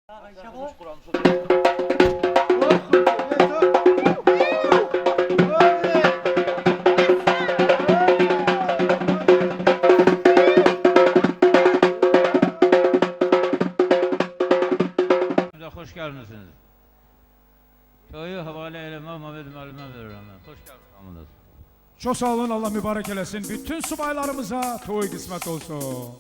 Hoş gelmişsiniz. Toyu havale eylemem Mehmet müellime veririm. Hoş geldiniz. Çox sağ olun, Allah mübarək eləsin. Bütün subaylarımıza toy qismət olsun.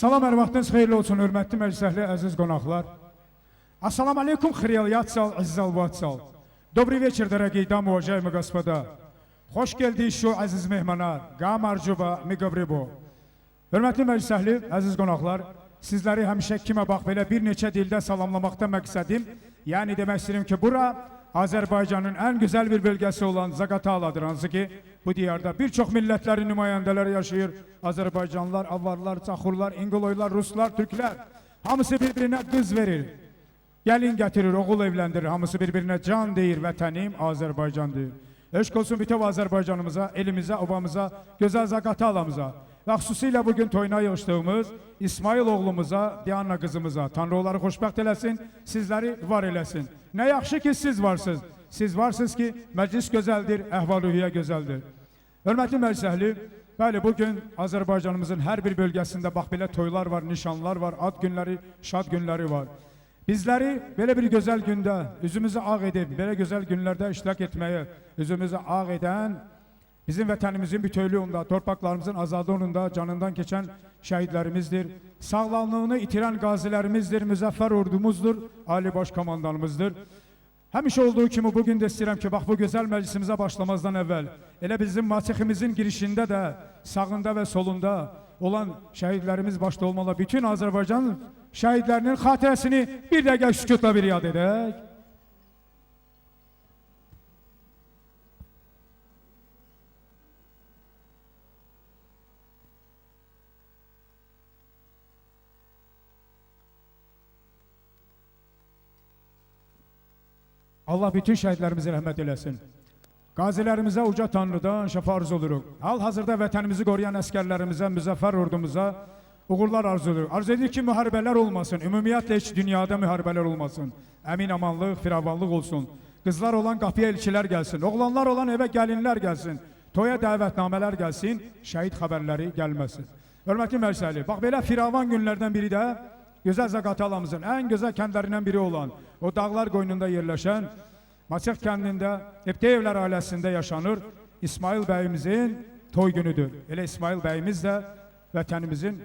Salam, hər vaxtınız xeyirli olsun, hörmətli məclis əhli, əziz qonaqlar. Assalamu aleykum, xriyal, əziz alvatsal. Добрый вечер, дорогие дамы, уважаемые господа. Xoş geldik şu əziz mehmana. Gamarcuba, miqabribo. Hörmətli məclis əhli, əziz qonaqlar, sizləri həmişə kimə bax belə bir neçə dildə salamlamaqda məqsədim, yəni demək istəyirəm ki, bura Azərbaycanın ən gözəl bir bölgəsi olan Zaqataladır, hansı ki, bu diyarda bir çox millətlərin nümayəndələri yaşayır. Azərbaycanlılar, Avarlar, Çaxurlar, İngiloylar, Ruslar, Türklər. Hamısı bir-birinə qız verir. Gəlin gətirir, oğul evləndirir. Hamısı bir-birinə can deyir, vətənim Azərbaycan deyir. Eşq olsun bütöv Azərbaycanımıza, elimizə, obamıza, gözəl Zaqatalamıza və xüsusilə bugün toyuna yığışdığımız İsmail oğlumuza, Diana qızımıza. Tanrı onları xoşbəxt eləsin, sizləri var eləsin. Nə yaxşı ki siz varsınız. Siz varsınız ki məclis gözəldir, əhval-ruhiyyə gözəldir. Hörmətli məclis əhli, bəli bugün Azərbaycanımızın hər bir bölgəsində bax belə toylar var, nişanlar var, ad günləri, şad günləri var. Bizləri belə bir gözəl gündə üzümüzü ağ edib, belə gözəl günlərdə iştirak etməyə üzümüzü ağ edən bizim vətənimizin bütövlüyü, torpaqlarımızın azadlığında canından keçən şəhidlərimizdir. Sağlamlığını itirən qazilərimizdir, müzəffər ordumuzdur, Ali Baş Komandanımızdır. Həmişə olduğu kimi bugün də istəyirəm ki, bax bu gözəl məclisimizə başlamazdan əvvəl elə bizim masiximizin girişində də sağında və solunda olan şəhidlərimiz başda olmalı bütün Azərbaycan şəhidlərinin xatirəsini bir dəqiqə sükutla bir yad edək. Allah bütün şəhidlərimizi rəhmət eləsin. Qazilərimizə uca Tanrıdan şəfa arzu oluruq. Hal-hazırda vətənimizi qoruyan əskərlərimizə, müzəffər ordumuza uğurlar arzu edirik. Arzu edirik ki, müharibələr olmasın. Ümumiyyətlə heç dünyada müharibələr olmasın. Əmin amanlıq, firavanlıq olsun. Qızlar olan qapıya elçilər gəlsin. Oğlanlar olan evə gəlinlər gəlsin. Toya dəvətnamələr gəlsin. Şəhid xəbərləri gəlməsin. Hörmətli məclis əhli, bax belə firavan günlərdən biri də gözəl Zaqatalamızın ən gözəl kəndlərindən biri olan o dağlar qoynunda yerləşən Maçıq kəndində Ebteyevlər ailəsində yaşanır İsmail bəyimizin toy günüdür. Elə İsmail bəyimiz də vətənimizin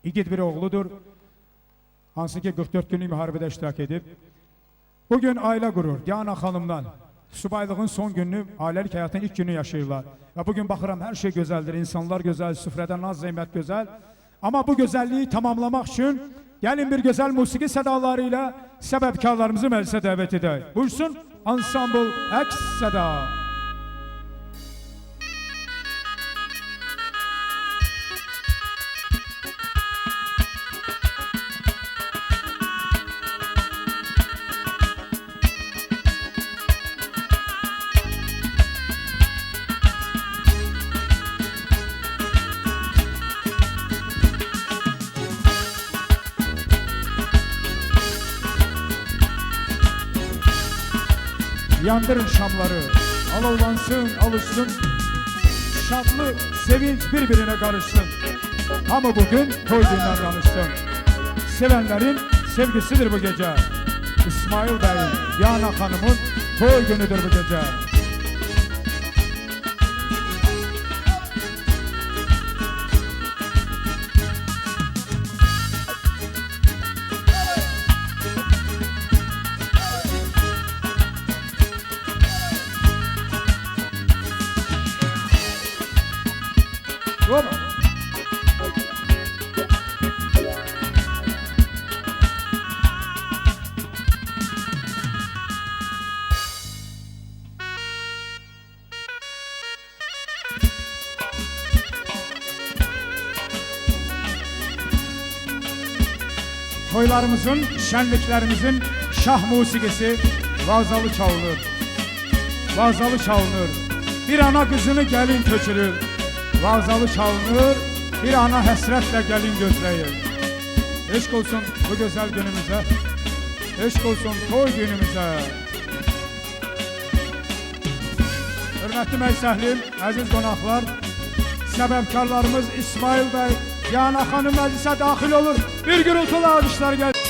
İgid bir oğludur. Hansı ki 44 günlük müharibədə iştirak edib. Bugün ailə qurur Diana xanımdan. Subaylığın son gününü, ailəlik həyatının ilk günü yaşayırlar. Və bugün baxıram hər şey gözəldir, insanlar gözəl, süfrədə naz zəhmət gözəl. Amma bu gözəlliyi tamamlamaq üçün gəlin bir gözəl musiqi sədaları ilə səbəbkarlarımızı məclisə dəvət edək. Buyursun Ansambl Əks Səda. Yandırın şamları, alovlansın, alışsın, şadlı, sevinç birbirine karışsın. Ama bugün toy günden danışsın. Sevenlerin sevgisidir bu gece. İsmail Bey'in, Diana Hanım'ın toy günüdür bu gece. Hop. Toylarımızın, şenliklerimizin şah musikisi vazalı çalınır. Vazalı çalınır. Bir ana kızını gelin köçürür. Vazalı çalınır, bir ana həsrətlə gəlin gözləyir. Eşq olsun bu gözəl günümüzə, eşq olsun toy günümüzə. Hörmətli məclis, əziz qonaqlar, səbəbkarlarımız İsmail bəy, Diana xanım məclisə daxil olur. Bir gürültülü alqışlar gəlir.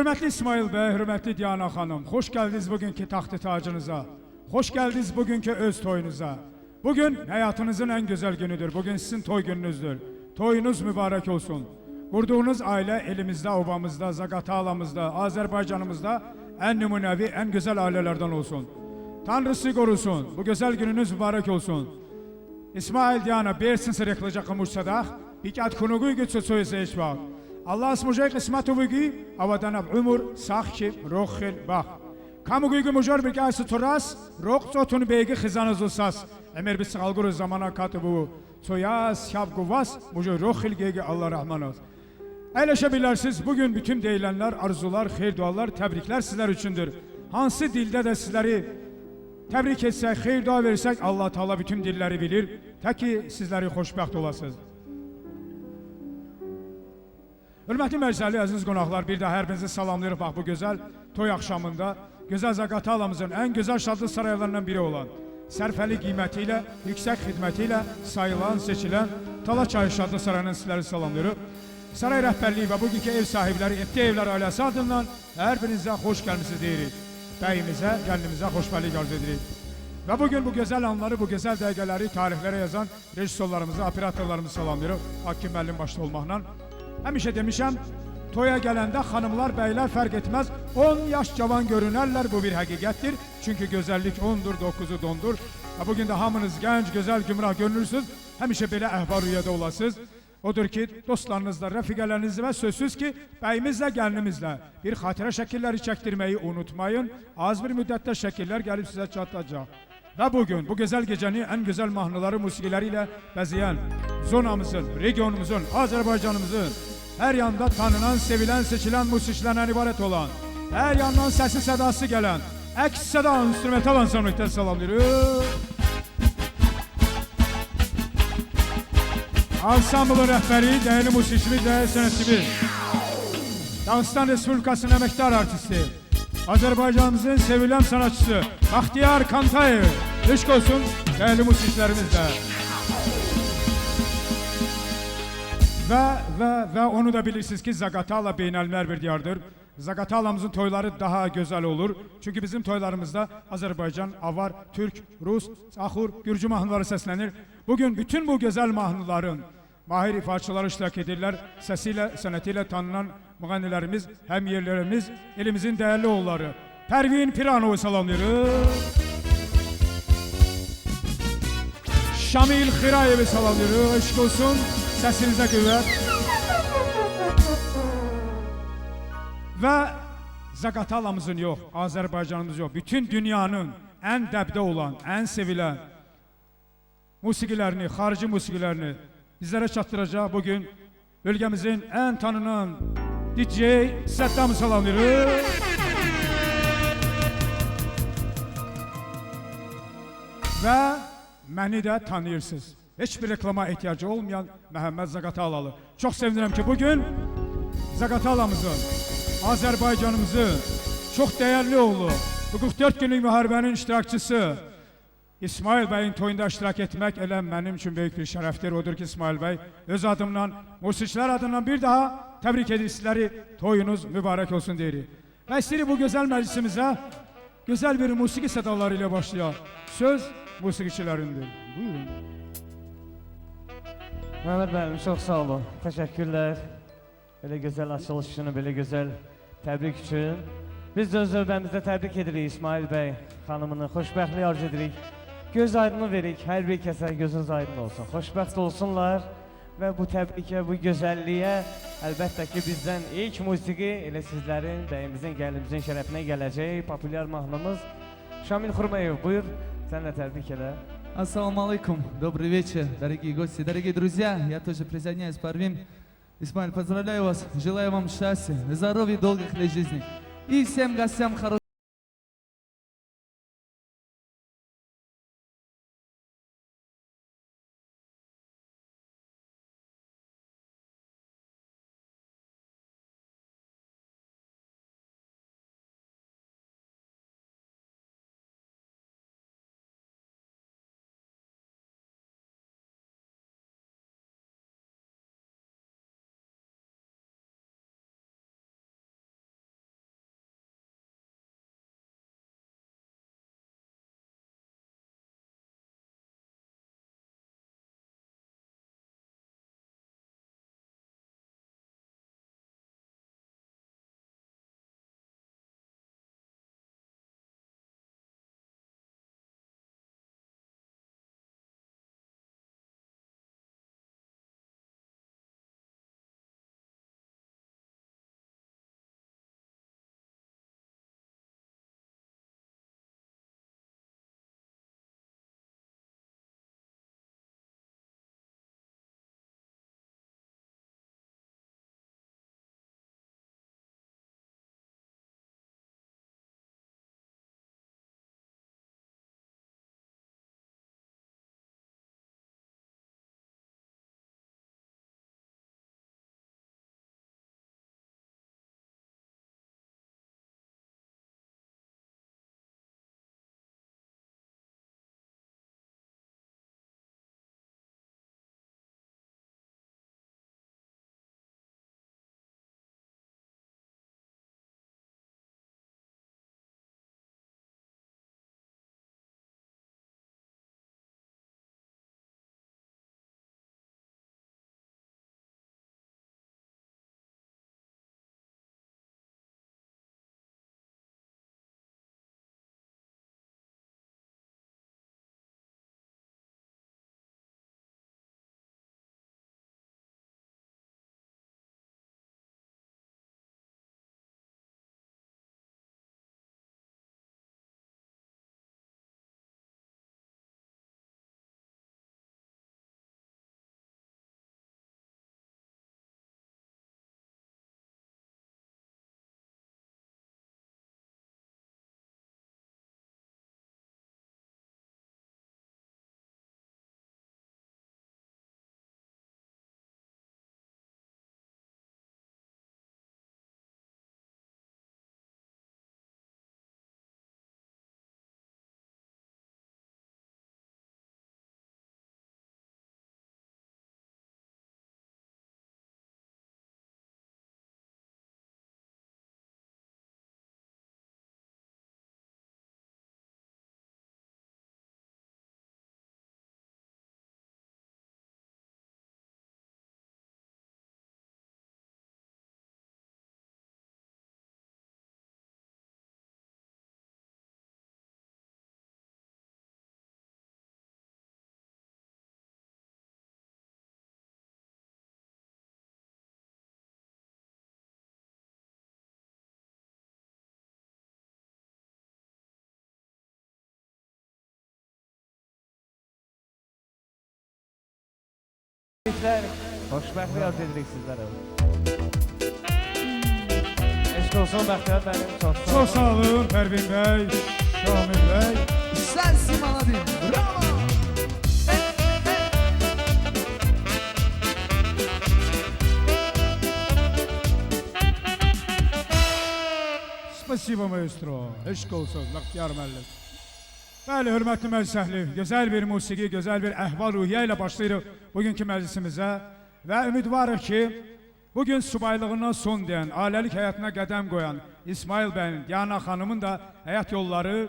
Hörmətli İsmail bəy, hörmətli Diana xanım, xoş gəldiniz bugünkü taxtı tacınıza. Xoş gəldiniz bugünkü öz toyunuza. Bugün həyatınızın ən gözəl günüdür. Bugün sizin toy gününüzdür. Toyunuz mübarək olsun. Qurduğunuz ailə elimizdə, obamızda, Zaqatalamızda, Azərbaycanımızda ən nümunəvi, ən gözəl ailələrdən olsun. Tanrısı qorusun. Bu gözəl gününüz mübarək olsun. İsmail Diana bersin reklıca qımursadaq, biqat kunuguy güçsöz heç vaxt. Allah asmujay qismatuvugi avadanab umur saxki roxil bax. Kamuguy mujor biqas turas roqtsotun begi xizanazusas. Əmər biz qalquru zamana katıbu soyas şabguvas mujor roxil gegi Allah rahman olsun. Əyləşə bilərsiniz, bugün bütün deyilənlər, arzular, xeyir dualar, təbriklər sizlər üçündür. Hansı dildə də sizləri təbrik etsək, xeyir dua versək, Allah Teala bütün dilləri bilir. Tək ki, sizləri xoşbəxt olasınız. Hörmətli məclisli, əziz qonaqlar, bir daha hər birinizi salamlayırıq. Bax, bu gözəl toy axşamında, gözəl Zaqatalamızın ən gözəl şadlıq saraylarından biri olan, sərfəli qiyməti ilə, yüksək xidməti ilə sayılan, seçilən Tala Çayı Şadlıq Sarayının sizləri salamlayırıq. Saray rəhbərliyi və bugünkü ev sahibləri, Evlər ailəsi adından hər birinizə xoş gəlmisiniz deyirik. Bəyimizə, gəlinimizə xoşbəxtlik arzu edirik. Və bugün bu gözəl anları, bu gözəl dəqiqələri tarixlərə yazan rejissorlarımızı, operatorlarımızı salamlayırıq. Hakim müəllim başda olmaqla. Həmişə demişəm, toya gələndə xanımlar, bəylər fərq etməz. 10 yaş cavan görünərlər, bu bir həqiqətdir. Çünki gözəllik 10-dur, 9-u dondur. Və bugün də hamınız gənc, gözəl, gümrah görünürsünüz. Həmişə belə əhval-rüyədə olasınız. Odur ki, dostlarınızla, rəfiqələrinizlə və sözsüz ki, bəyimizlə, gəlinimizlə bir xatirə şəkilləri çəkdirməyi unutmayın. Az bir müddətdə şəkillər gəlib sizə çatacaq. Və bugün, bu gözəl gecəni ən gözəl mahnıları, musiqiləri ilə bəzəyən zonamızın, regionumuzun, Azərbaycanımızın hər yanda tanınan, sevilən, seçilən musiqilərdən ibarət olan, hər yandan səsi sədası gələn, əks səda instrumental ansambldan salamlayırıq. Ansamblın rəhbəri, dəyərli musiqiçimiz, dəyərli sənətçimiz, Dağıstan Respublikasının əməkdar artisti, Azərbaycanımızın sevilən sanatçısı Baxtiyar Kantayev. Eşq olsun dəyərli musiqiçilərimizlə. Və onu da bilirsiniz ki, Zaqatala beynəlmiləl bir diyardır. Zaqatalamızın toyları daha gözəl olur. Çünki bizim toylarımızda Azərbaycan, Avar, Türk, Rus, Axur, Gürcü mahnıları səslənir. Bugün bütün bu gözəl mahnıların mahir ifaçıları iştirak edirlər. Səsilə, sənətilə tanınan müğənnilərimiz, həm yerlərimiz, elimizin dəyərli oğulları. Pərvin Piranovu salamlayırıq. Şamil Xirayevi salamlayırıq. Eşq olsun, səsinizə qüvvət. Və Zaqatalamızın yox, Azərbaycanımız yox, bütün dünyanın ən dəbdə olan, ən sevilən musiqilərini, xarici musiqilərini bizlərə çatdıracaq bugün bölgəmizin ən tanınan DJ Səddamı salamlayırıq. Və məni də tanıyırsınız. Heç bir reklama ehtiyacı olmayan Məhəmməd Zaqatalalı. Çox sevinirəm ki, bugün Zaqatalamızın, Azərbaycanımızın çox dəyərli oğlu, bu 44 günlük müharibənin iştirakçısı İsmail bəyin toyunda iştirak etmək elə mənim üçün böyük bir şərəfdir. Odur ki, İsmail bəy öz adımdan, musiqiçilər adından bir daha təbrik edirik sizləri. Toyunuz mübarək olsun deyirik. Və istəyirik bu gözəl məclisimizə gözəl bir musiqi sədaları ilə başlayaq. Söz musiqiçilərindir. Buyurun. Məhəmməd müəllim, çox sağ olun. Təşəkkürlər. Belə gözəl açılış üçün, belə gözəl təbrik üçün. Biz də öz növbəmizdə təbrik edirik İsmail bəy xanımını. Xoşbəxtlik arzu edirik. Göz aydını veririk. Hər bir kəsə gözünüz aydın olsun. Xoşbəxt olsunlar və bu təbrikə, bu gözəlliyə əlbəttə ki, bizdən ilk musiqi elə sizlərin, bəyimizin, gəlinimizin şərəfinə gələcək. Populyar mahnımız Şamil Xurmayev, buyur, sən də təbrik elə. Assalamu алейкум, добрый вечер, дорогие гости, дорогие друзья, я тоже присоединяюсь, Парвин. Исмаил, поздравляю вас, желаю вам счастья, здоровья, долгих лет жизни. И всем гостям хорошего. Təbriklər, xoşbəxtlik arzu edirik sizlərə. Eşq olsun Bəxtiyar müəllim, çox sağ olun. Çox sağ olun Pərvin bəy, Şamil bəy. Sensin Manadim, bravo! Spasibo maestro, eşq olsun Bəxtiyar müəllim. Bəli, hörmətli məclis əhli, gözəl bir musiqi, gözəl bir əhval-ruhiyyə ilə başlayırıq bugünkü məclisimizə və ümidvarıq ki, bugün subaylığından son deyən, ailəlik həyatına qədəm qoyan İsmail bəyin, Diana xanımın da həyat yolları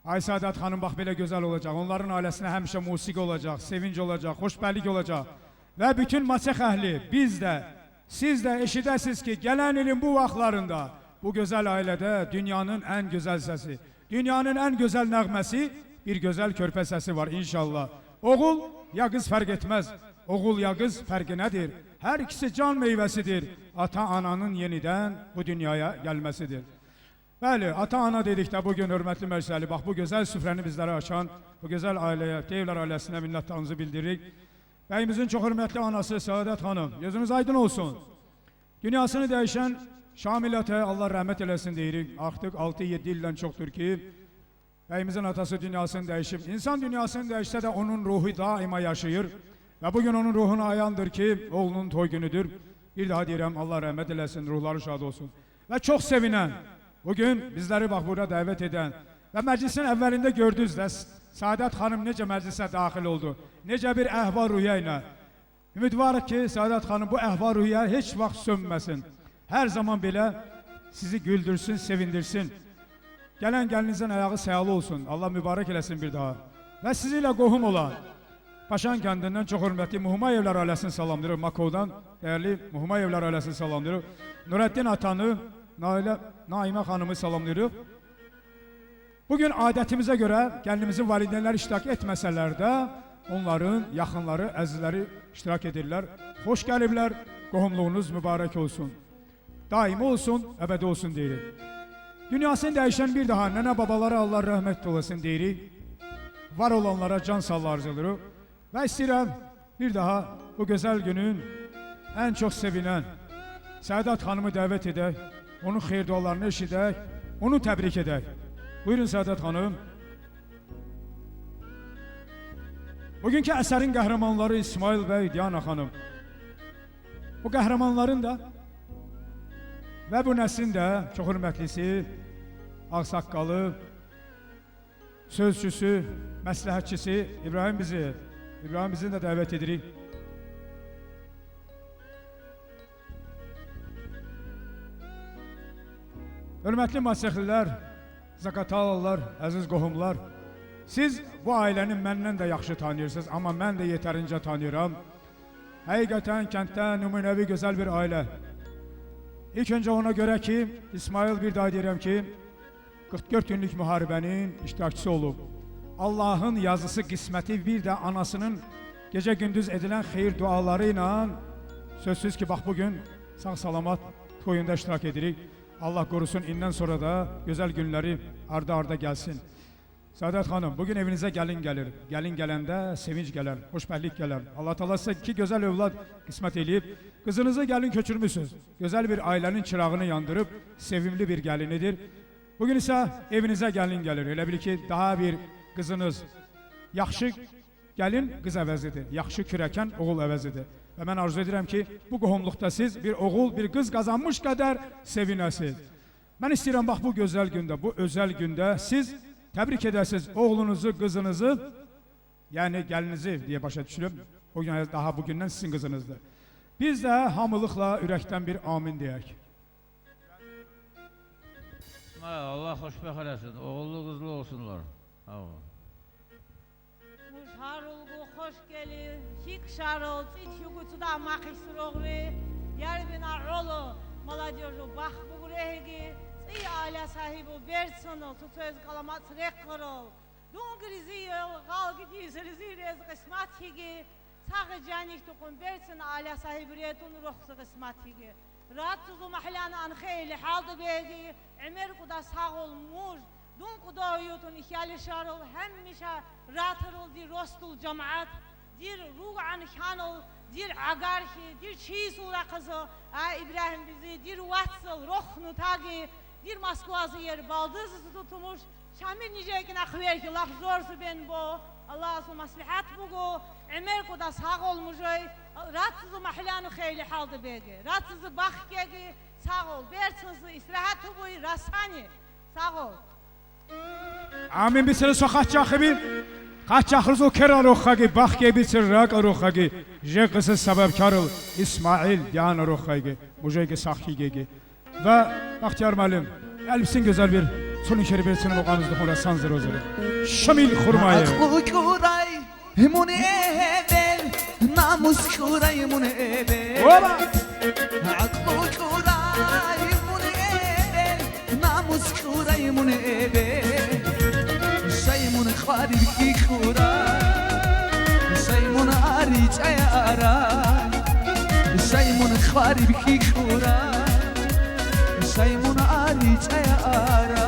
Aysadat xanım bax belə gözəl olacaq. Onların ailəsinə həmişə musiqi olacaq, sevinc olacaq, xoşbəxtlik olacaq. Və bütün Maçex əhli, biz də, siz də eşidəsiniz ki, gələn ilin bu vaxtlarında bu gözəl ailədə dünyanın ən gözəl səsi, dünyanın ən gözəl nəğməsi, bir gözəl körpə səsi var inşallah. Oğul ya qız fərq etməz, oğul ya qız fərqi nədir? Hər ikisi can meyvəsidir. Ata-ananın yenidən bu dünyaya gəlməsidir. Bəli, ata-ana dedikdə bugün hörmətli məclis əhli, bax bu gözəl süfrəni bizlərə açan, bu gözəl ailəyə, Teyevlər ailəsinə minnətdarlığımızı bildiririk. Bəyimizin çox hörmətli anası Səadət xanım, gözünüz aydın olsun. Dünyasını dəyişən Şamil ataya Allah rəhmət eləsin deyirik. Artıq 6-7 ildən çoxdur ki, bəyimizin atası dünyasını dəyişib. İnsan dünyasını dəyişsə də onun ruhu daima yaşayır. Və bugün onun ruhuna ayandır ki, oğlunun toy günüdür. Bir daha deyirəm, Allah rəhmət eləsin, ruhları şad olsun. Və çox sevinən, bugün bizləri bax burada dəvət edən və məclisin əvvəlində gördünüz də Səadət xanım necə məclisə daxil oldu, necə bir əhval-ruhiyyə ilə. Ümidvarıq ki, Səadət xanım bu əhval-ruhiyyə heç vaxt sönməsin. Hər zaman belə sizi güldürsün, sevindirsin. Gələn gəlinizin ayağı səyalı olsun. Allah mübarək eləsin bir daha. Və sizinlə qohum olan Paşan kəndindən çox hörmətli Muhumayevlər ailəsini salamlayırıq. Makovdan dəyərli Muhumayevlər ailəsini salamlayırıq. Nurəddin atanı, Naimə xanımı salamlayırıq. Bugün adətimizə görə gəlinimizin valideynləri iştirak etməsələr də onların yaxınları, əzizləri iştirak edirlər. Xoş gəliblər, qohumluğunuz mübarək olsun. Daimi olsun, əbədi olsun deyirik. Dünyasını dəyişən bir daha nənə babalara Allah rəhmət olasın deyirik. Var olanlara can sağlığı arzulayırıq. Və istəyirəm bir daha bu gözəl günün ən çox sevinən Səadət xanımı dəvət edək, onun xeyir dualarını eşidək, onu təbrik edək. Buyurun Səadət xanım. Bugünkü əsərin qəhrəmanları İsmail bəy, Diana xanım. Bu qəhrəmanların da və bu nəslin də çox hörmətlisi, ağsaqqalı, sözçüsü, məsləhətçisi İbrahim bizi, İbrahim bizi də dəvət edirik. Hörmətli Maçexlilər, Zaqatalalılar, əziz qohumlar, siz bu ailəni məndən də yaxşı tanıyırsınız, amma mən də yetərincə tanıyıram. Həqiqətən kənddə nümunəvi gözəl bir ailə. İlk öncə ona görə ki, İsmail bir daha deyirəm ki, 44 günlük müharibənin iştirakçısı olub. Allahın yazısı, qisməti bir də anasının gecə gündüz edilən xeyir duaları ilə sözsüz ki, bax bugün sağ-salamat toyunda iştirak edirik. Allah qorusun, indən sonra da gözəl günləri arda-arda gəlsin. Səadət xanım, bugün evinizə gəlin gəlir. Gəlin gələndə sevinc gələr, xoşbəxtlik gələr. Allah Teala sizə iki gözəl övlad qismət eləyib. Qızınızı gəlin köçürmüsünüz. Gözəl bir ailənin çırağını yandırıb, sevimli bir gəlinidir. Bugün isə evinizə gəlin gəlir. Elə bil ki, daha bir qızınız. Yaxşı gəlin qız əvəzidir. Yaxşı kürəkən oğul əvəzidir. Və mən arzu edirəm ki, bu qohumluqda siz bir oğul, bir qız qazanmış qədər sevinəsiniz. Mən istəyirəm, bax bu gözəl gündə, bu özəl gündə siz təbrik edəsiniz oğlunuzu, qızınızı, yəni gəlinizi deyə başa düşürüm. O gün daha bugündən sizin qızınızdır. Biz də hamılıqla ürəkdən bir amin deyək. Allah xoşbəxt eləsin, oğullu qızlı olsunlar. Muşharulgu xoş gelir, şik şarol, çiçyuguçuda maxisroğvi, yarvina rolu, молодежу бах бугреги, ци аля сахибу берцоно, цуцез каламат рекорол, дунгризи галги дизризи рез қисматиги, сағ джаних туқун берцин аля сахиб ретун рохс қисматиги. Ратсузу махлян анхейли халды беги, عمر قدا сағол муж, дун قدایتون ихяли шарол, ҳамиша ратырыл ди ростул ҷамаат, дир руган ханол, Dir agarhi, dir çiğ kızı, İbrahim bizi, dir vatsıl, rohnu tagi, dir Moskvazı yer baldızı tutmuş, Şamil niceykin akverki, laf zorsu ben bu, Allah su maslihat bugu, Ömer kuda sağ olmuş, ratsızı mahlanı xeyli haldı begi, ratsızı bak gegi, sağ ol, bertsızı istirahat buy, rasani, sağ ol. Amin bisere soxatçaxıbi, qaçaxırız o kerar oxagi, bax gebitsir rak oxagi, jeqısı səbəbkarıl İsmail yan oxagi, mujegi saxigegi. Və Baxtiyar müəllim, əlbsin gözəl bir Çölün şeribesini muqamızda Xorasan zırozuru. Şamil Xurmayev. Aklı kuray mun ebel, namus kuray mun ebel. Oba! Aklı kuray mun ebel, namus kuray mun ebel. Şeymun xarib ki kuray, şeymun ariç ayara, şeymun xarib ki kuray, şeymun ariç ayara.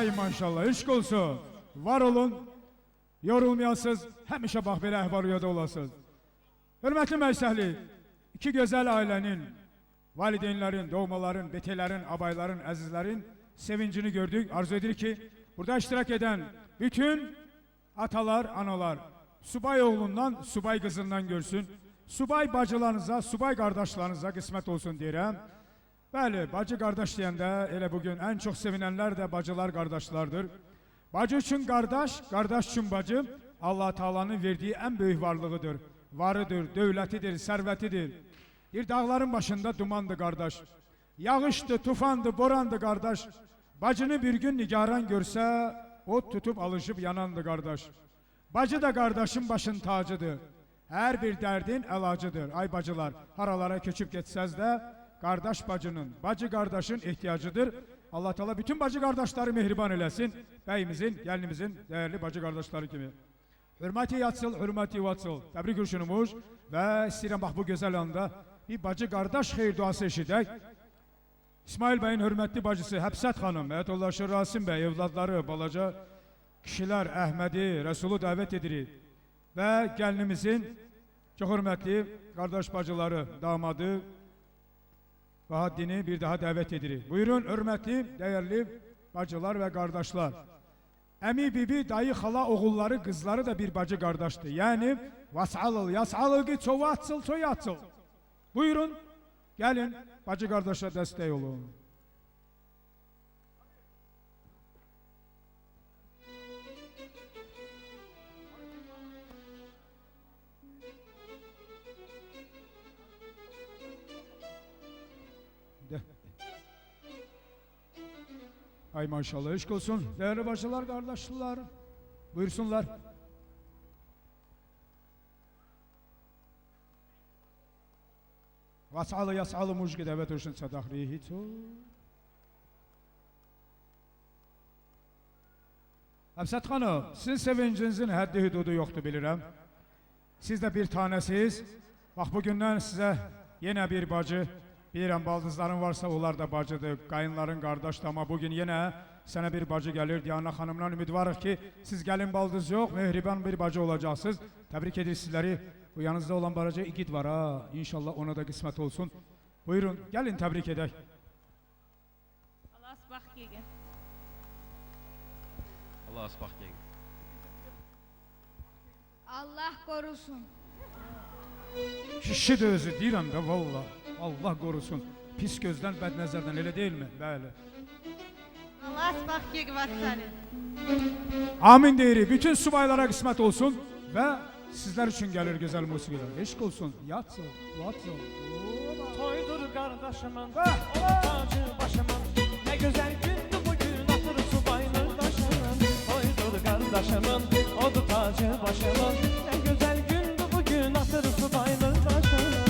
Ay maşallah, eşq olsun. Var olun, yorulmayasınız, həmişə bax belə əhval-rüyada olasınız. Hörmətli məclisəhli, iki gözəl ailənin, valideynlərin, doğmaların, betələrin, abayların, əzizlərin sevincini gördük. Arzu edirik ki, burada iştirak edən bütün atalar, analar, subay oğlundan, subay qızından görsün. Subay bacılarınıza, subay qardaşlarınıza qismət olsun deyirəm. Bəli, bacı qardaş deyəndə elə bugün ən çox sevinənlər də bacılar, qardaşlardır. Bacı üçün qardaş, qardaş üçün bacı Allah Taala'nın verdiyi ən böyük varlığıdır. Varıdır, dövlətidir, sərvətidir. Bir dağların başında dumandır qardaş. Yağışdı, tufandı, borandı qardaş. Bacını bir gün nigaran görsə, od tutub alışıb yanandı qardaş. Bacı da qardaşın başın tacıdır. Hər bir dərdin əlacıdır. Ay bacılar, haralara köçüb getsəz də qardaş bacının, bacı qardaşın ehtiyacıdır. Allah Teala bütün bacı qardaşları mehriban eləsin. Bəyimizin, gəlinimizin dəyərli bacı qardaşları kimi. Hürməti yatsıl, hürməti vatsıl. Təbrik ürüşünümüz və istəyirəm bax bu gözəl anda bir bacı qardaş xeyir duası eşidək. İsmail bəyin hörmətli bacısı Həbsət xanım, həyat yoldaşı Rasim bəy, evladları, balaca kişilər Əhmədi, Rəsulu dəvət edirik. Və gəlinimizin çox hörmətli qardaş bacıları, damadı Bahaddini bir daha dəvət edirik. Buyurun, hörmətli, dəyərli bacılar və qardaşlar. Əmi, bibi, dayı, xala, oğulları, qızları da bir bacı qardaşdır. Yəni, vasalıl, yasalıl ki, çovatsıl, çoyatsıl. Buyurun, gəlin, bacı qardaşa dəstək olun. Ay maşallah, eşq olsun. Değerli bacılar, kardeşler, buyursunlar. Vasalı yasalı mujgi dəvət olsun sadaqliyi hiç. Həbsət xanım, sizin sevincinizin həddi hüdudu yoxdur bilirəm. Siz də bir tanəsiz. Bax bugündən sizə yenə bir bacı, bilirəm baldızların varsa onlar da bacıdır, qayınların qardaşdır, amma bugün yenə sənə bir bacı gəlir. Diana xanımdan ümidvarıq ki, siz gəlin baldız yox, mehriban bir bacı olacaqsınız. Təbrik edirik sizləri. Bu yanınızda olan balaca igid var ha. İnşallah ona da qismət olsun. Buyurun, gəlin təbrik edək. Allah asbaq gege. Allah asbaq gege. Allah korusun. Kişi də özü deyirəm də valla. Allah qorusun. Pis gözdən, bəd nəzərdən elə deyilmi? Bəli. Allah asbaq gege vatsani. Amin deyirik. Bütün subaylara qismət olsun və sizlər üçün gəlir gözəl musiqilər. Eşq olsun. Yatsın, vatsın. Toydur qardaşımın, tacı başımın. Nə gözəl gündür bugün, atır subaylı daşımın. Toydur qardaşımın, odur tacı başımın. Nə gözəl gündür bugün, atır subaylı daşımın.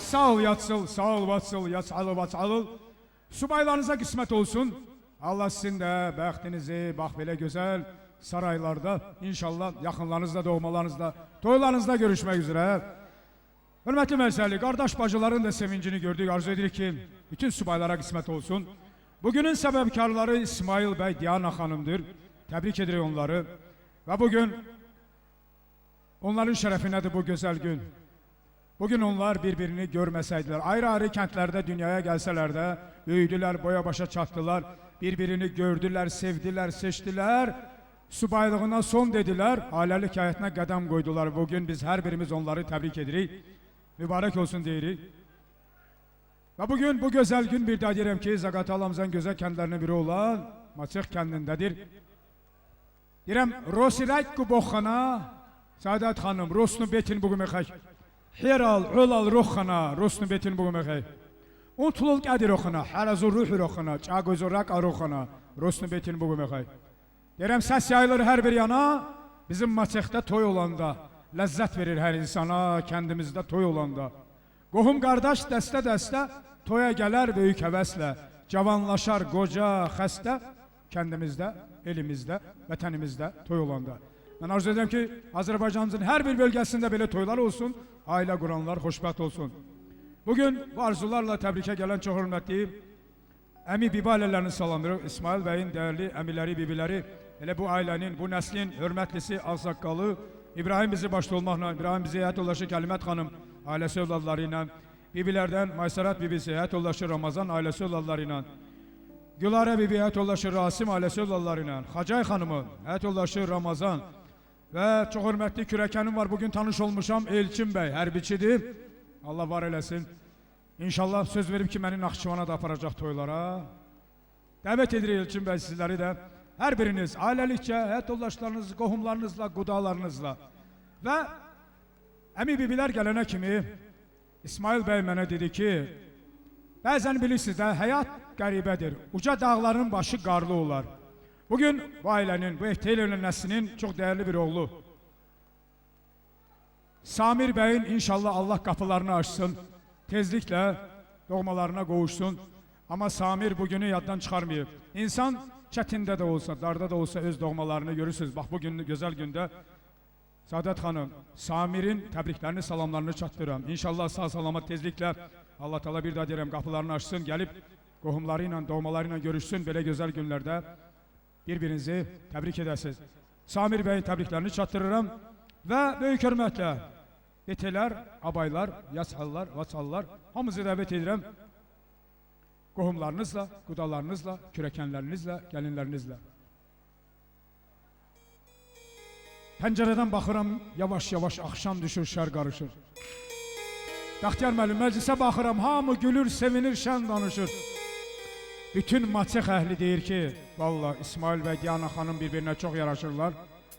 Sağ ol yatsıl, sağ ol vatsıl, yatsal vatsal. Subaylarınıza kısmet olsun. Allah sizin de bəxtinizi, bax belə gözəl saraylarda inşallah yaxınlarınızla, doğmalarınızla, toylarınızda görüşmək üzrə. Hörmətli məclisli, qardaş bacıların da sevincini gördük. Arzu edirik ki, bütün subaylara qismət olsun. Bugünün səbəbkarları İsmail bəy, Diana xanımdır. Təbrik edirik onları. Və bugün onların şərəfinədir bu gözəl gün. Bugün onlar birbirini görməsəydilər, ayrı-ayrı kəndlərdə dünyaya gəlsələr də, böyüdülər, boya başa çatdılar, birbirini gördülər, sevdilər, seçdilər, subaylığına son dedilər, ailəlik həyatına qədəm qoydular. Bugün biz hər birimiz onları təbrik edirik, mübarək olsun deyirik. Və bugün bu gözəl gün bir daha deyirəm ki, Zaqatalamızın gözəl kəndlərinin biri olan Maçıq kəndindədir. Deyirəm, Rosirək Quboxana, Sadat xanım, Rosnu betin bugün mexək. Heral, ölal roxana, rosnu betin bugün mexək. Untulul qədir roxana, hərəzu ruhu roxana, çaqozu raq roxana, rosnu betin bugün mexək. Deyirəm, səs yayılır hər bir yana, bizim Maçıqda toy olanda, ləzzət verir hər insana, kəndimizdə toy olanda. Qohum qardaş dəstə-dəstə toya gələr böyük həvəslə, cavanlaşar qoca, xəstə, kəndimizdə, elimizdə, vətənimizdə toy olanda. Mən arzu edirəm ki, Azərbaycanımızın hər bir bölgəsində belə toylar olsun, ailə quranlar xoşbəxt olsun. Bugün bu arzularla təbrikə gələn çox hörmətli əmi bibi ailələrini salamlayırıq. İsmail bəyin dəyərli əmiləri, bibiləri, elə bu ailənin, bu nəslin hörmətlisi, ağsaqqalı İbrahim bizi başda olmaqla, İbrahim bizi həyat yoldaşı Kəlimət xanım ailəsi övladları ilə, bibilərdən Maysarat bibisi həyat yoldaşı Ramazan ailəsi övladları ilə, Gülarə bibi həyat yoldaşı Rasim ailəsi övladları ilə, Xacay xanımı həyat yoldaşı Ramazan və çox hörmətli kürəkənim var. Bugün tanış olmuşam, Elçin bəy hərbiçidir. Allah var eləsin. İnşallah söz verib ki, məni Naxçıvana da aparacaq toylara. Dəvət edirik Elçin bəy sizləri də. Hər biriniz ailəlikcə, həyat yoldaşlarınız, qohumlarınızla, qudalarınızla və əmi bibilər gələnə kimi İsmail bəy mənə dedi ki, bəzən bilirsiniz də, həyat qəribədir. Uca dağların başı qarlı olar. Bugün bu ailənin, bu Teylor'un nəslinin çox dəyərli bir oğlu. Samir bəyin inşallah Allah qapılarını açsın. Tezliklə doğmalarına qovuşsun. Amma Samir bugünü yaddan çıxarmayıb. İnsan çətində də olsa, darda da olsa öz doğmalarını görürsünüz. Bax bu gün gözəl gündə Saadət xanım, Samirin təbriklərini, salamlarını çatdırıram. İnşallah sağ salamat tezliklə Allah Teala bir daha deyirəm qapılarını açsın, gəlib qohumları ilə, doğmaları ilə görüşsün belə gözəl günlərdə bir-birinizi təbrik edəsiniz. Samir bəyin təbriklərini çatdırıram və böyük hörmətlə betelər, abaylar, yasallar, vasallar hamınızı dəvət edirəm. Qohumlarınızla, qudalarınızla, kürəkənlərinizlə, gəlinlərinizlə. Pəncərədən baxıram, yavaş-yavaş axşam düşür, şər qarışır. Bəxtiyar müəllim, məclisə baxıram, hamı gülür, sevinir, şən danışır. Bütün Matsex əhli deyir ki, valla İsmail və Diana xanım bir-birinə çox yaraşırlar.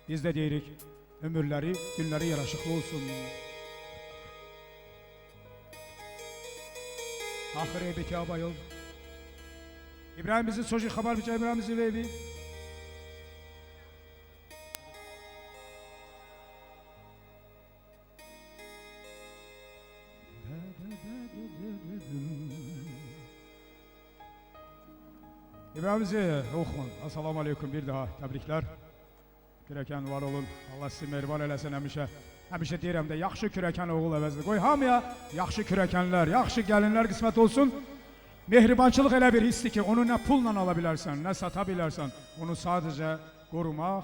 Biz də deyirik, ömürləri, günləri yaraşıqlı olsun. Axır ebi ki, abayol. İbrahim bizi çocuq xəbər biçə, İbrahim bizi veybi. İbrahim bizi oxun. Assalamu aleykum bir daha təbriklər. Kürəkən var olun. Allah sizi mehriban eləsin həmişə. Həmişə deyirəm də yaxşı kürəkən oğul əvəzli. Qoy hamıya yaxşı kürəkənlər, yaxşı gəlinlər qismət olsun. Mehribançılıq elə bir hissdir ki, onu nə pulla ala bilərsən, nə sata bilərsən. Onu sadəcə qorumaq,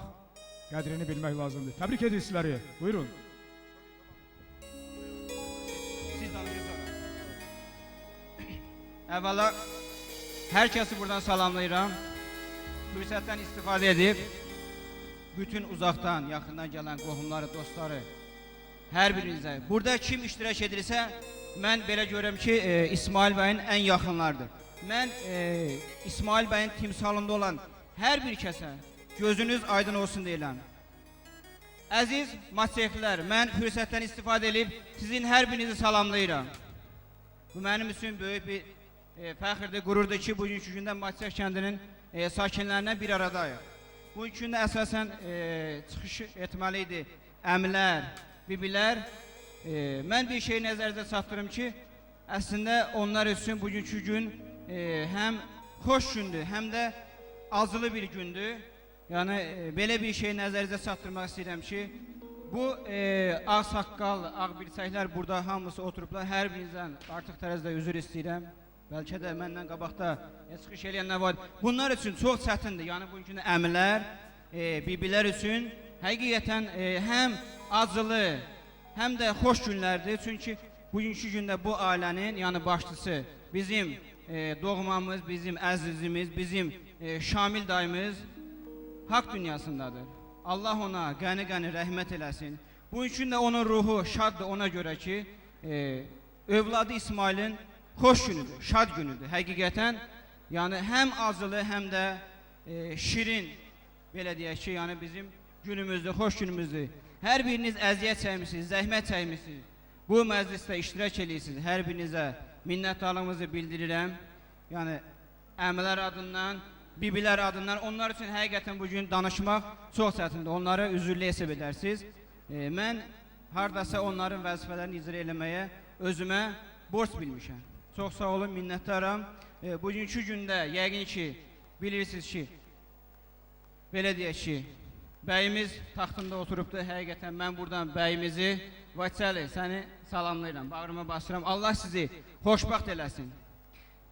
qədrini bilmək lazımdır. Təbrik edir sizləri. Buyurun. Siz danışırsınız. Əvvəla hər kəsi buradan salamlayıram. Fürsətdən istifadə edib bütün uzaqdan, yaxından gələn qohumları, dostları, hər birinizə. Burada kim iştirak edirsə, mən belə görürəm ki, İsmail bəyin ən yaxınlarıdır. Mən İsmail bəyin timsalında olan hər bir kəsə gözünüz aydın olsun deyirəm. Əziz Matsexlər, mən fürsətdən istifadə edib sizin hər birinizi salamlayıram. Bu mənim üçün böyük bir fəxirdir, qürurdur ki, bugünkü gündə Matsex kəndinin sakinlərindən bir aradayıq. Bugünkü gündə əsasən çıxış etməli idi əmilər, bibilər. Mən bir şey nəzərinizə çatdırım ki, əslində onlar üçün bugünkü gün həm xoş gündür, həm də acılı bir gündür. Yəni belə bir şey nəzərinizə çatdırmaq istəyirəm ki, bu ağ saqqal, ağ birçəklər burada hamısı oturublar. Hər birinizdən artıq tərəzdə üzr istəyirəm. Bəlkə də məndən qabaqda çıxış eləyənlər var. Bunlar üçün çox çətindir. Yəni bugünkü gündə əmilər, bibilər üçün həqiqətən həm acılı, həm də xoş günlərdir. Çünki bugünkü gündə bu ailənin, yəni başçısı bizim doğmamız, bizim əzizimiz, bizim Şamil dayımız haqq dünyasındadır. Allah ona qəni-qəni rəhmət eləsin. Bugünkü gündə onun ruhu şaddır ona görə ki, övladı İsmailin xoş günüdür, şad günüdür. Həqiqətən, yəni həm acılı, həm də şirin, belə deyək ki, yəni bizim günümüzdür, xoş günümüzdür. Hər biriniz əziyyət çəkmişsiniz, zəhmət çəkmişsiniz. Bu məclisdə iştirak edirsiniz. Hər birinizə minnətdarlığımızı bildirirəm. Yəni əmilər adından, bibilər adından onlar üçün həqiqətən bugün danışmaq çox çətindir. Onları üzürlü hesab edərsiniz. Mən hardasa onların vəzifələrini icra eləməyə özümə borc bilmişəm. Çox sağ olun, minnətdaram. Bugünkü gündə yəqin ki, bilirsiniz ki, belə deyək ki, bəyimiz taxtında oturubdur. Həqiqətən mən buradan bəyimizi, Vaçəli, səni salamlayıram, bağrıma basıram. Allah sizi xoşbəxt eləsin.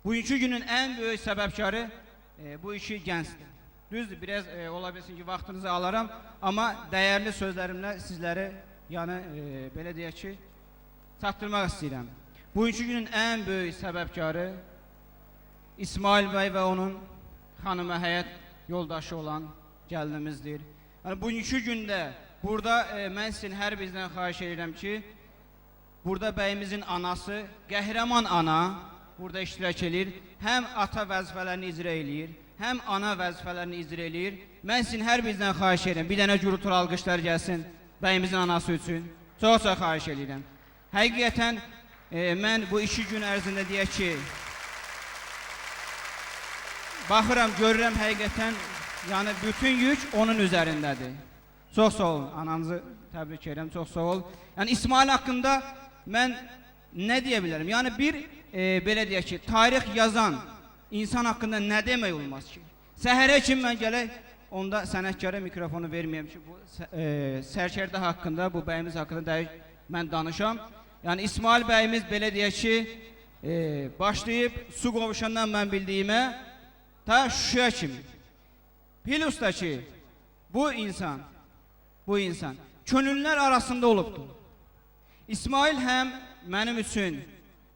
Bugünkü günün ən böyük səbəbkarı bu iki gəncdir. Düzdür, biraz ola bilsin ki, vaxtınızı alaram, amma dəyərli sözlərimlə sizləri, yəni belə deyək ki, çatdırmaq istəyirəm. Bugünkü günün ən böyük səbəbkarı İsmail bəy və onun xanımı, həyat yoldaşı olan gəlinimizdir. Yəni, bugünkü gündə burada mən sizin hər birinizdən xahiş edirəm ki, burada bəyimizin anası, qəhrəman ana burada iştirak edir. Həm ata vəzifələrini icra eləyir, həm ana vəzifələrini icra eləyir. Mən sizin hər birinizdən xahiş edirəm, bir dənə gürültülü alqışlar gəlsin bəyimizin anası üçün. Çox-çox xahiş edirəm. Həqiqətən, mən bu iki gün ərzində deyək ki, baxıram, görürəm həqiqətən, yəni bütün yük onun üzərindədir. Çox sağ olun, ananızı Təbrik edirəm, çox sağ ol. Yəni İsmail haqqında mən nə deyə bilərəm? Yəni bir belə deyək ki, tarix yazan insan haqqında nə demək olmaz ki? Səhərə kimi mən gələk, onda sənətkara mikrofonu verməyəm ki, bu sərkərdə haqqında, bu bəyimiz haqqında dəqiq mən danışam. Yəni İsmail bəyimiz belə deyək ki, başlayıb su qovuşandan mən bildiyimə ta Şuşaya kimi. Plus da ki, bu insan könüllülər arasında olubdur. İsmail həm mənim üçün,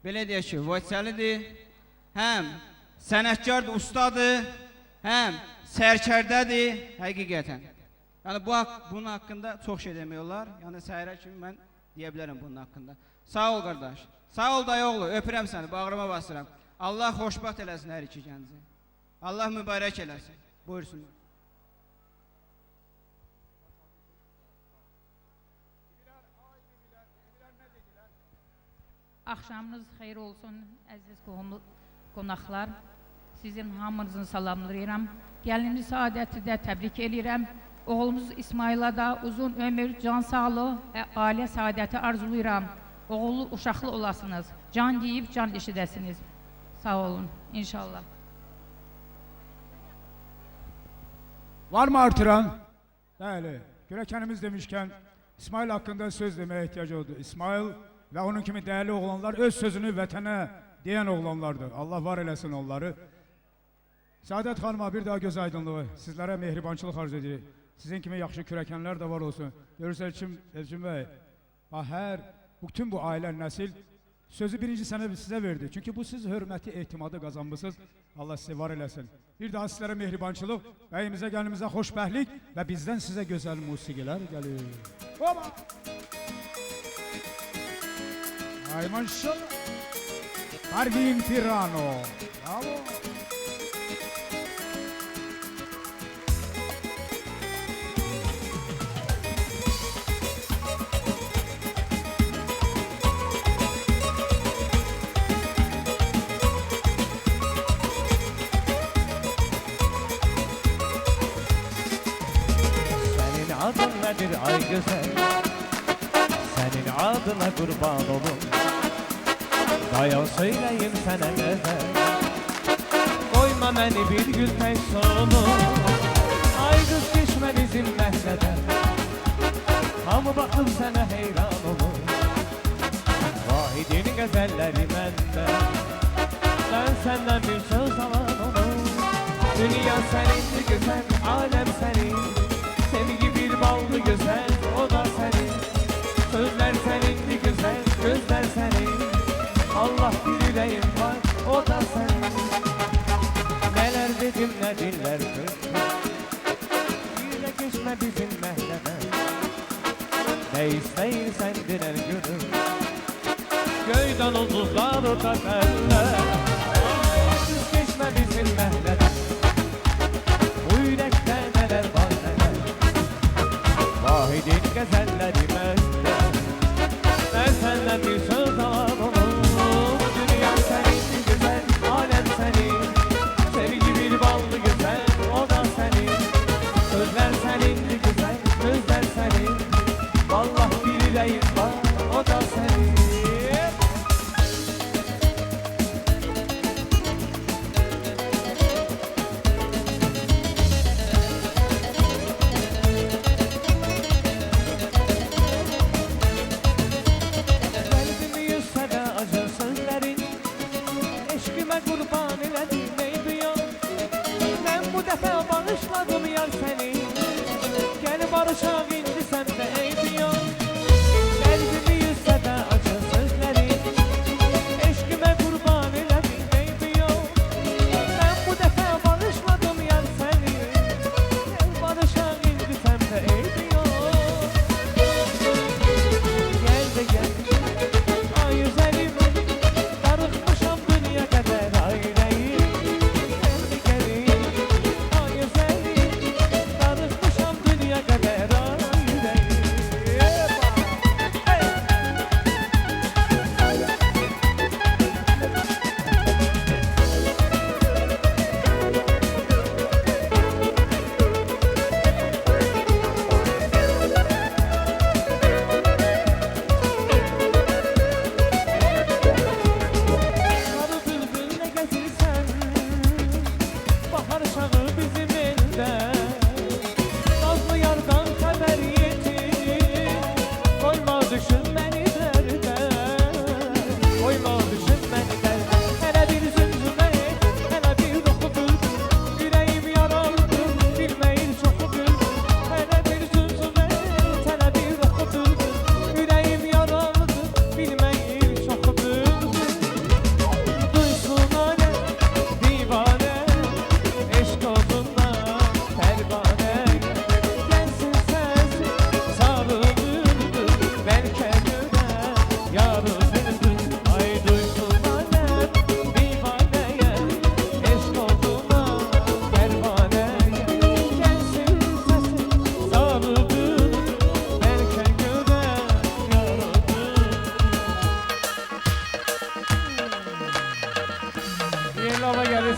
belə deyək ki, vəsəlidir, həm sənətkardır, ustadır, həm sərkərdədir, həqiqətən. Yəni bunun haqqında çox şey demək olar. Yəni səhərə kimi mən deyə bilərəm bunun haqqında. Sağ ol qardaş, sağ ol dayıoğlu, öpürəm səni, bağrıma basıram. Allah xoşbəxt eləsin hər iki gənci. Allah mübarək eləsin. Buyursun. Axşamınız xeyir olsun, əziz qonaqlar. Sizin hamınızı salamlayıram. Gəlinimiz Saadəti də təbrik edirəm. Oğlumuz İsmaila da uzun ömür, can sağlığı və ailə saadəti arzulayıram. Oğullu, uşaqlı olasınız. Can deyib, can eşidəsiniz. Sağ olun, inşallah. Var mı artıran? Bəli. Görəkənimiz demişkən, İsmail haqqında söz deməyə ehtiyac oldu. İsmail və onun kimi dəyərli oğlanlar öz sözünü vətənə deyən oğlanlardır. Allah var eləsin onları. Saadət xanıma bir daha göz aydınlığı, sizlərə mehribançılıq arzu edirik. Sizin kimi yaxşı kürəkənlər də var olsun. Görürsə Elçin bəy, bütün bu ailə, nəsil sözü birinci sənə sizə verdi. Çünki bu siz hörməti, etimadı qazanmısınız. Allah sizi var eləsin. Bir daha sizlərə mehribançılıq, bəyimizə, gəlinimizə xoşbəxtlik və bizdən sizə gözəl musiqilər gəlir. Oba! Ay maşallah. Parvin Pirano. Bravo. Senin adın nedir ay güzel? Senin adına kurban olum. Dayan söyleyeyim sana güzel. Koyma beni bir gül tek sonu. Ay kız geçme bizim məhlədə. Hamı baxıb sənə heyran olur. Vahidin qəzəlləri məndə. Mən səndən bir söz alan olur. Dünya sənindir gözəl, aləm sənin. Sevgi bir ballı gözəl, o da sənin. Sözlər sənindir gözəl, gözlər sənin. Allah bir ürəyim var, o da sənin. Nələr dedim, nə dillər kırdım. Bir də keçmə bizim məhlədə. Nə istəyirsən dinər görüm. Göydən ulduzlar orada fərlər. Siz keçmə bizim məhlədə. Bu ürəkdə nələr var nələr. Vahidin qəzəlləri məndə. Mən səndən bir söz alan olum. Dünya sənin gözəl, aləm sənin. Sevgi bir ballı gözəl, o da sənin. Sözlər sənindir gözəl, gözlər sənin. Vallah bir ürəyim var, o da sənin.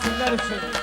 nəsillər üçün olsun.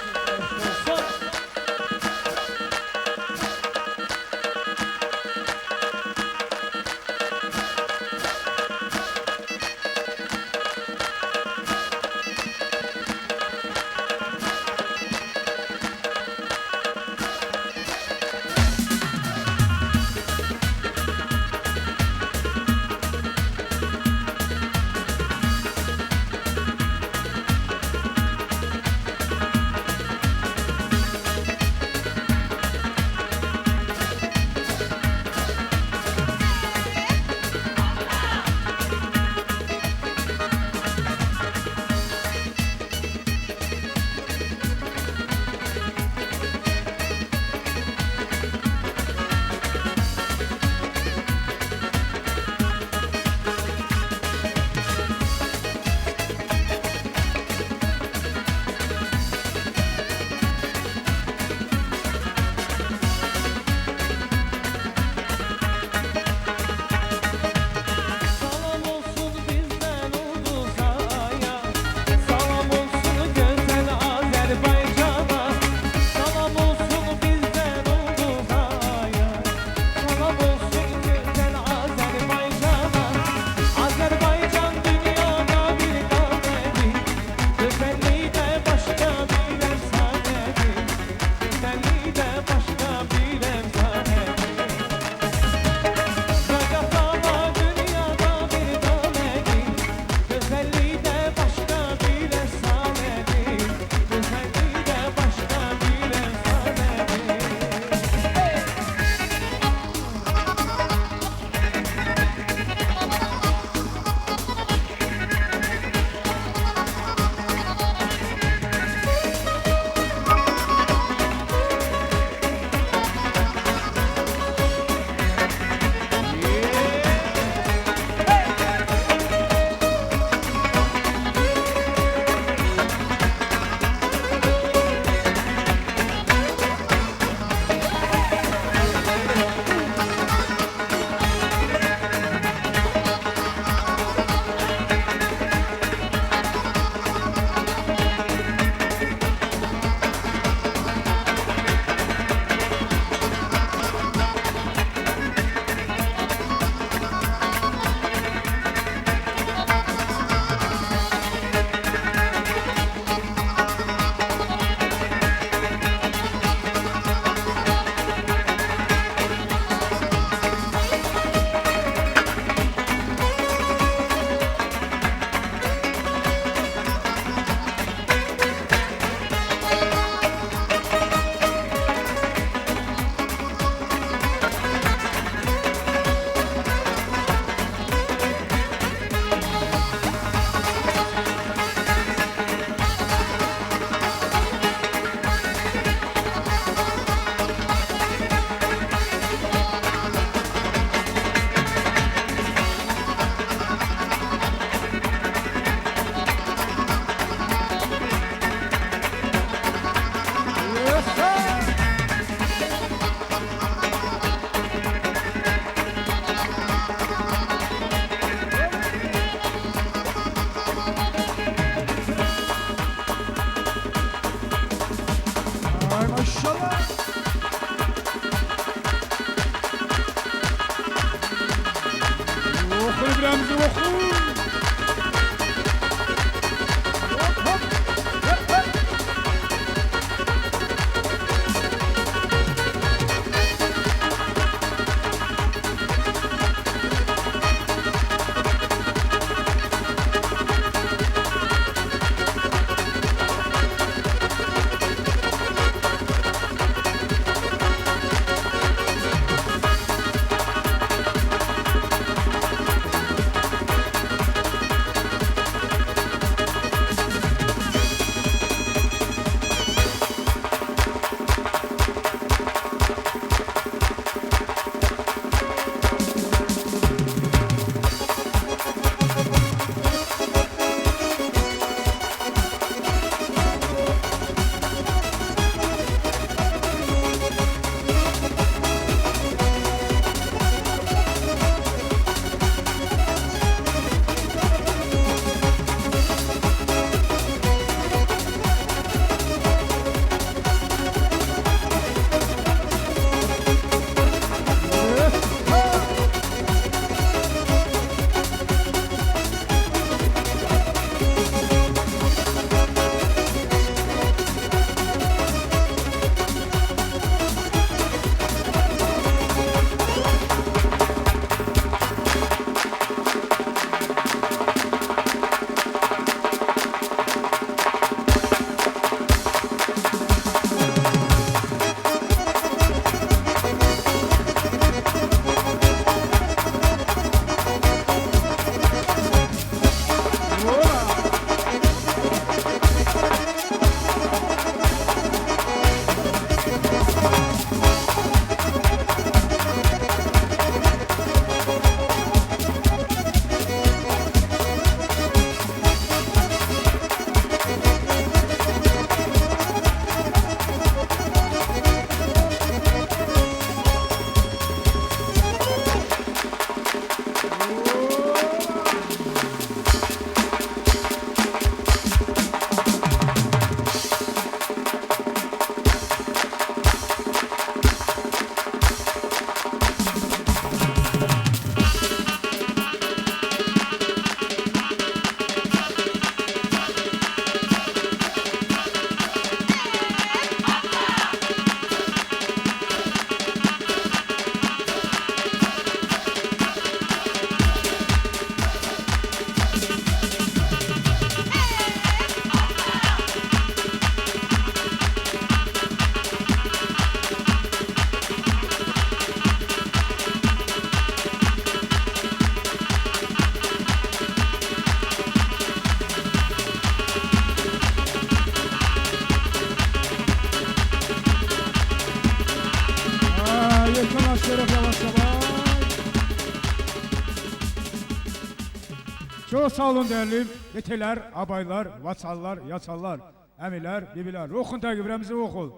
Çox sağ olun değerli beteler, abaylar, vaçallar, yaçallar, əmilər, bibilər. Oxun təqibirəmizi oxul.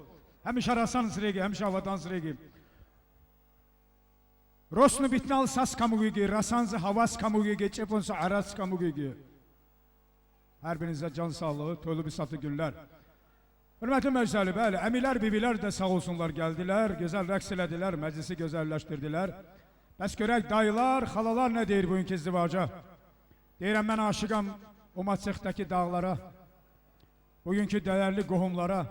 Həmişə rasan sıregi, həmişə havadan sıregi. Rosnu bitnal sas kamugigi, rasanzı havas kamugigi, çepunsa aras kamugigi. Hər birinizə can sağlığı, toylu bir satlı günlər. Hörmətli məclisəli, bəli, əmilər, bibilər də sağ olsunlar gəldilər, gözəl rəqs elədilər, məclisi gözəlləşdirdilər. Bəs görək dayılar, xalalar nə deyir bugünkü izdivaca? Deyirəm, mən aşıqam o Matsexdəki dağlara, bugünkü dəyərli qohumlara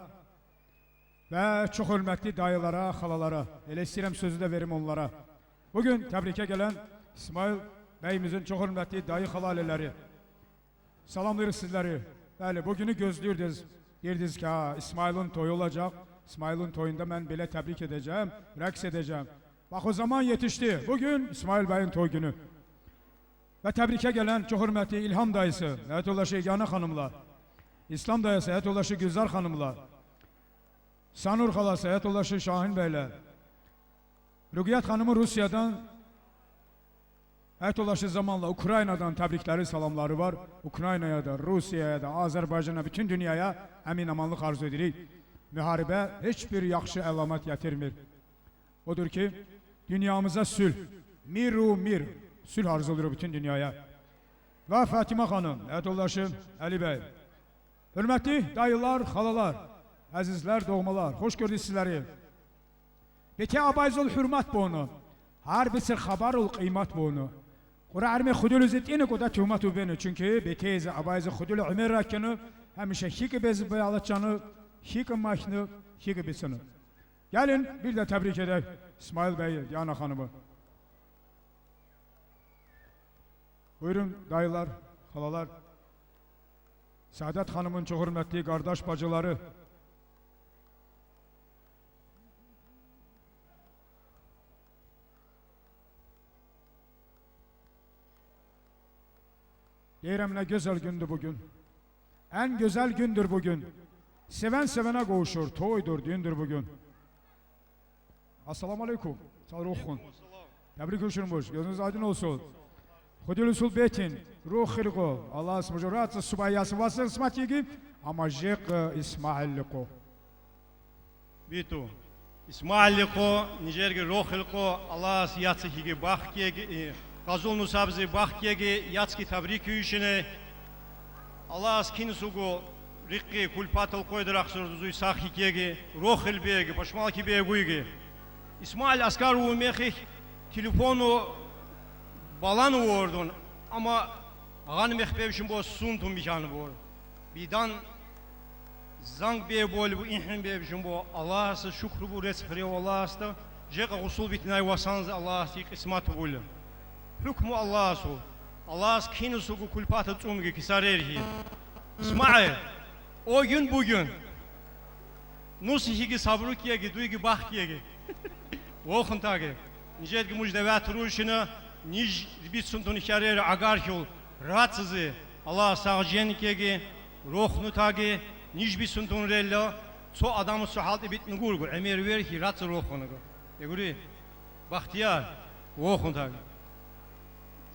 və çox hörmətli dayılara, xalalara. Elə istəyirəm sözü də verim onlara. Bugün təbrikə gələn İsmail bəyimizin çox hörmətli dayı xala ailələri. Salamlayırıq sizləri. Bəli, bugünü gözləyirdiniz. Deyirdiniz ki, ha, İsmail'in toyu olacaq. İsmail'in toyunda mən belə təbrik edəcəm, rəqs edəcəm. Bax, o zaman yetişdi. Bugün İsmail bəyin toy günü. Və təbrikə gələn çox hörmətli İlham dayısı, həyat yoldaşı Yeganə xanımla, İslam dayısı, həyat yoldaşı Gülzar xanımla, Sanur xalası, həyat yoldaşı Şahin bəylə, Rüqiyyət xanımı Rusiyadan, həyat yoldaşı zamanla Ukraynadan təbrikləri, salamları var. Ukraynaya da, Rusiyaya da, Azərbaycana, bütün dünyaya əmin amanlıq arzu edirik. Müharibə heç bir yaxşı əlamət gətirmir. Odur ki, dünyamıza sülh, miru mir, sülh arzulayırıq bütün dünyaya. Və Fatimə xanım, həyat yoldaşı Əli bəy. Hörmətli dayılar, xalalar, əzizlər, doğmalar, xoş gördük sizləri. Beti abayzul hürmat bunu. Hər birisi xabar ol qiymat bunu. Qura armi xudul zitini qoda tuhmat ubeni. Çünki beti abayz xudul ömür rakını həmişə hik bez bayalatcanı, hik maşını, hik bisini. Gəlin bir də təbrik edək İsmail bəyi, Diana xanımı. Buyurun dayılar, xalalar. Saadet xanımın çox hörmətli qardaş bacıları. Deyirəm nə gözəl gündür bugün. Ən gözəl gündür bugün. Sevən sevənə qovuşur, toydur, dündür bugün. Assalamu aleykum. Sağ olun. Təbrik olunmuş. Gözünüz aydın olsun. Xudil betin, ruh xilqo. Allah smujuratsa subayası vasır smatigi, ama jiq İsmailliqo. Bitu. İsmailliqo, nijergi ruh xilqo, Allah yatsı higi baxkegi, Qazul nusabzi baxkegi, yatski təbrik işini. Allah kinsugu riqqi kulpatıl qoyduraq surduzuy saxikegi, ruh xilbegi, paşmalki beguygi. İsmail Askarovu mexih telefonu balan vurdun ama ağan mexbevşin bo suntum bikanı bor. Bidan zang be bol bu inhin bevşin bo Allah'sı şükrü bu resfri Allah'sı jeqa usul bitnay vasanz Allah'sı qismat bul. Hükmü Allah'sı Allah'sı kinusu kulpatı tsumgi kisarerhi. İsmail o gün bugün nusihigi sabrukiyegi duygi baxkiyegi. Oxun tagi. Nijedgi mujdevat ruşina nij bitsuntun xarer agarhul ratsızı Allah sağcenkegi rohnu tagi nij bitsuntun rella ço adamı suhal bitn gurgur emir ver ki rats rohnu. Eguri Baxtiyar oxun tagi.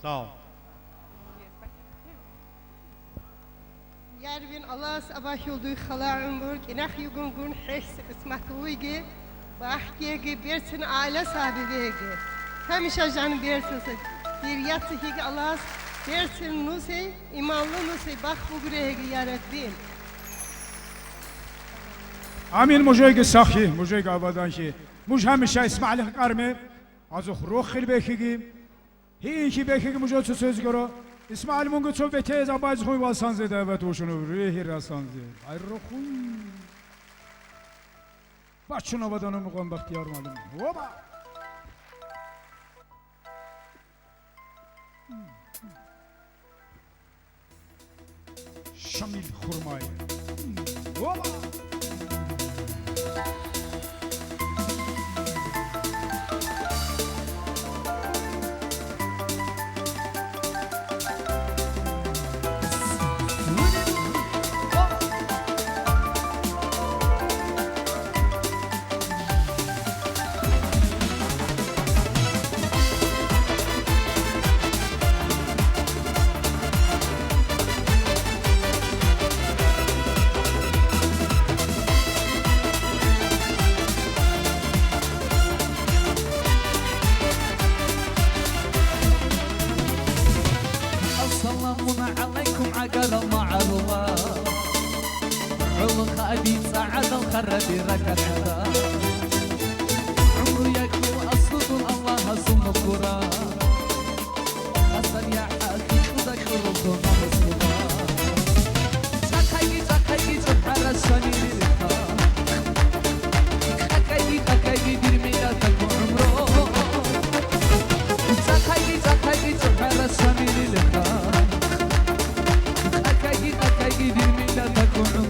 Sağ ol. Yarvin Allah sabah yoldu xala umur kinah yugun gun hiss qismat uygi Bahkiyegi bersin aile sahibi Həmişə canım bersin bir yatsı ki Allah bersin nusey imanlı nusey bax bu gürəgi ya Rabbim. Amin mujeygi saxi mujeygi abadanki. Muj həmişə İsmail qarmi azux ruh xil bexigi hi bexigi muj söz görə İsmail mungu çox betez abayz xuy vasanze dəvət uşunu rehi rasanze. Ay ruxuy. Başın avadanı muqam Baxtiyar müəllim. Hopa! Şamil Xurmayı. Hopa! خربي ركعتا عمره يكو أصل الله ثم القرى حسن يا حقي تذكر ربنا چاکایی چاکایی چپرشانی لیلها چاکایی چاکایی دیر میلاد عمره چاکایی چاکایی چپرشانی لیلها چاکایی چاکایی دیر میلاد عمره.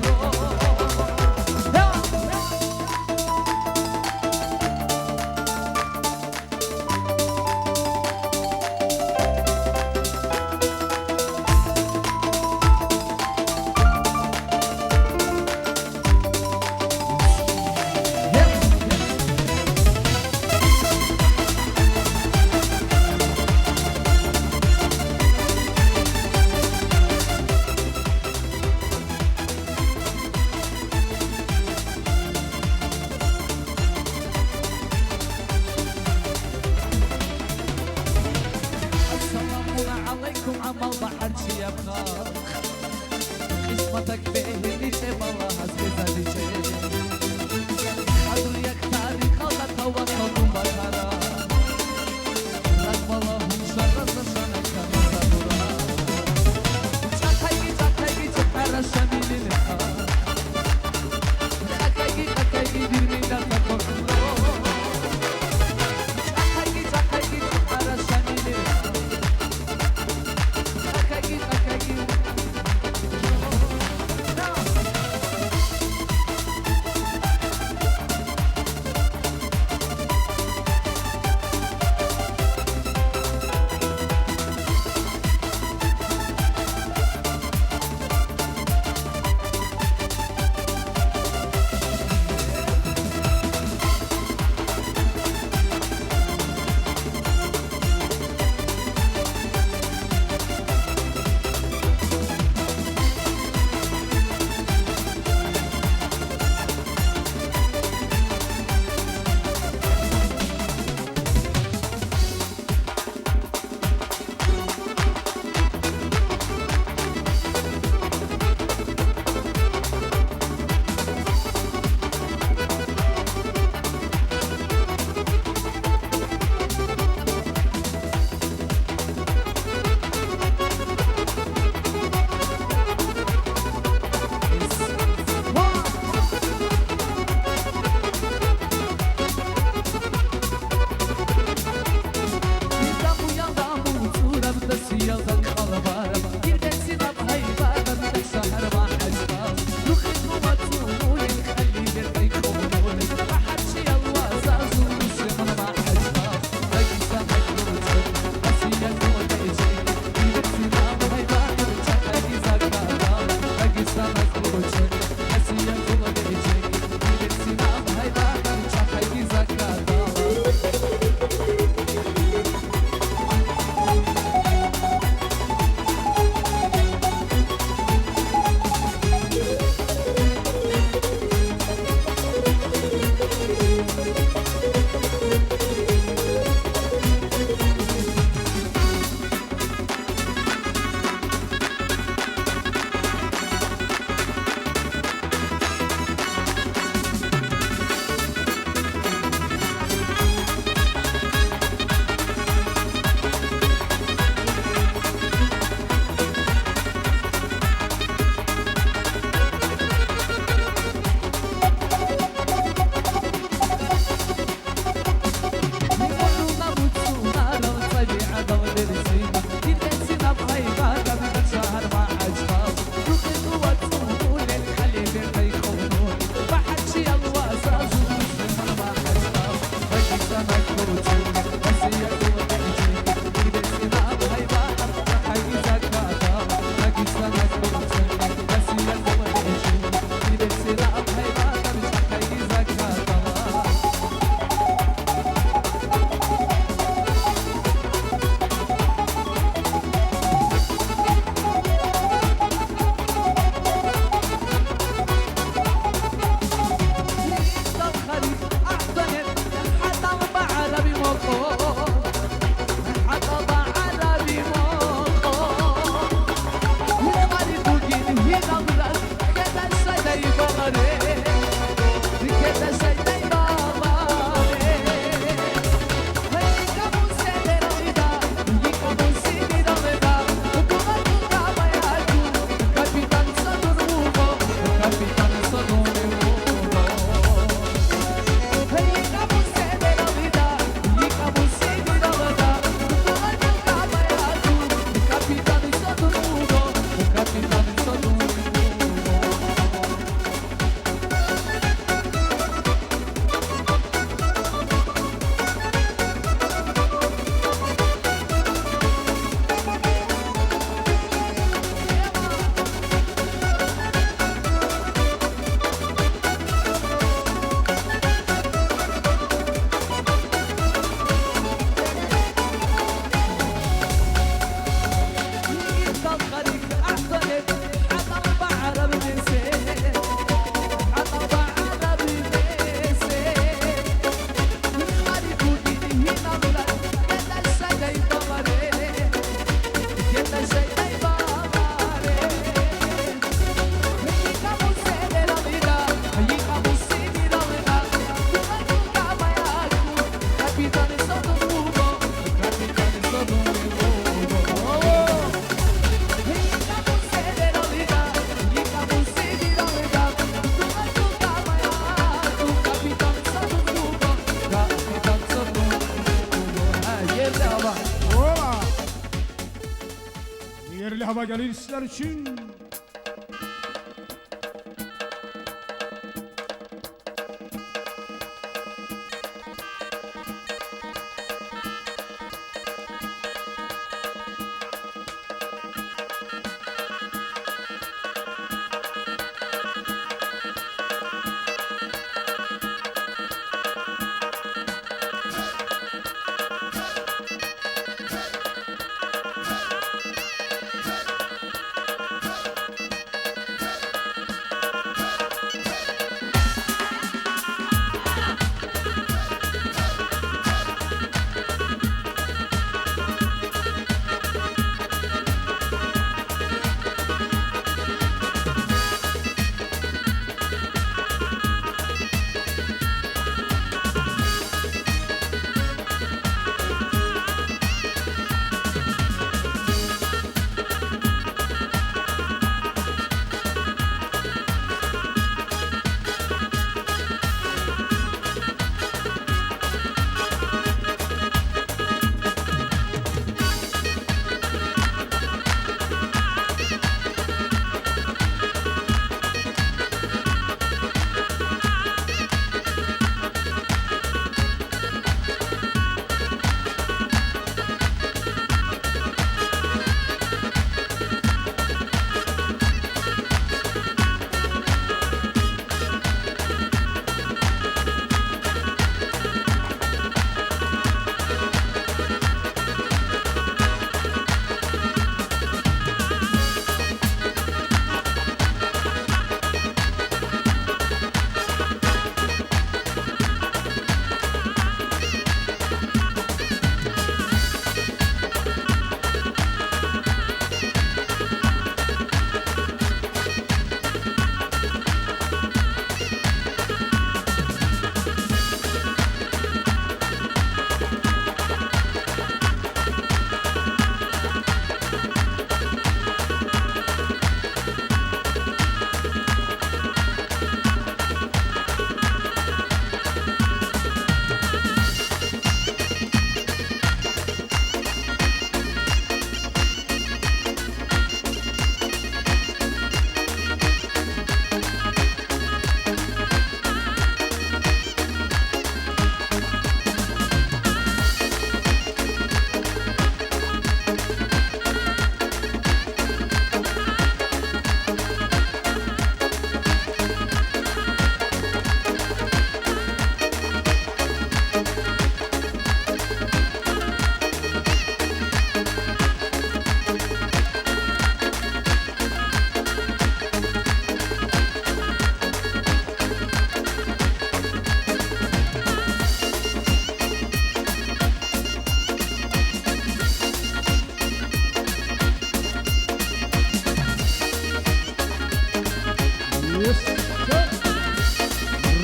Seyrili hava gəlir sizlər üçün.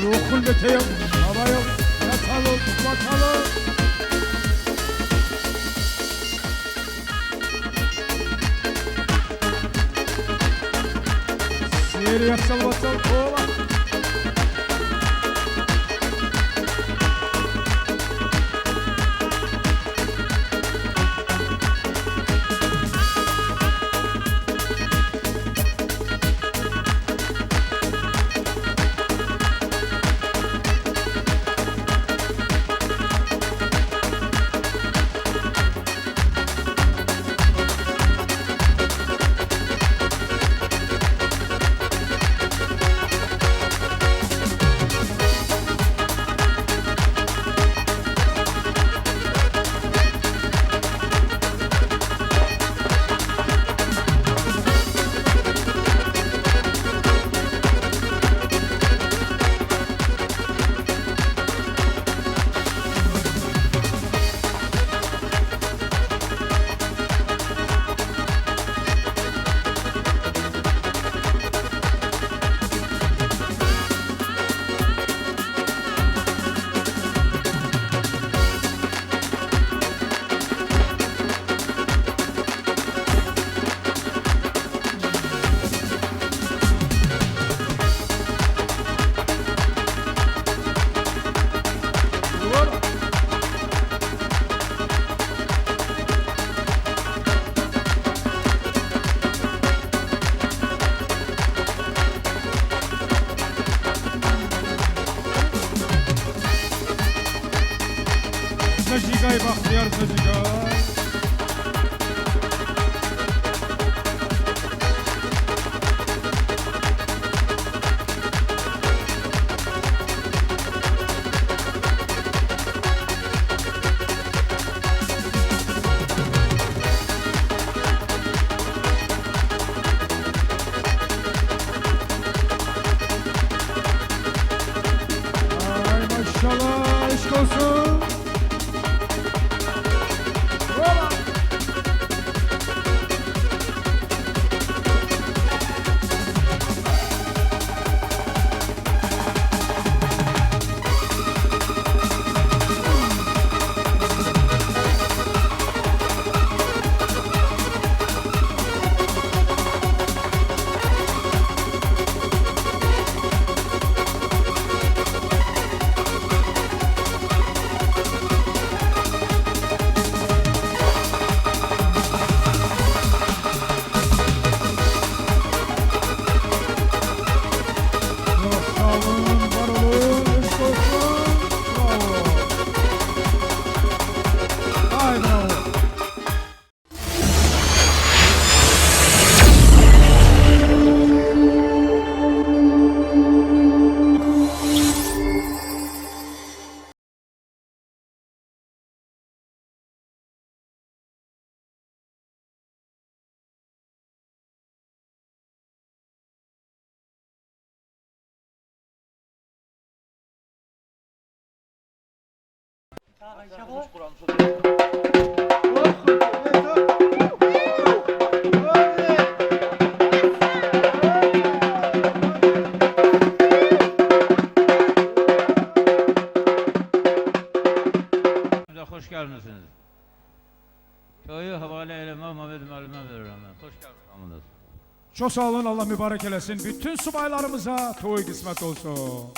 Ruhul beteyim, havayım, yatalım, bakalım. Seri yatsal batsal, ola. Xoş gəlmisiniz. Toyu havale eləmə Mehmet müəllimə verirəm mən. Xoş gəldiniz hamınız. Çox sağ olun, Allah mübarək eləsin. Bütün subaylarımıza toy qismət olsun.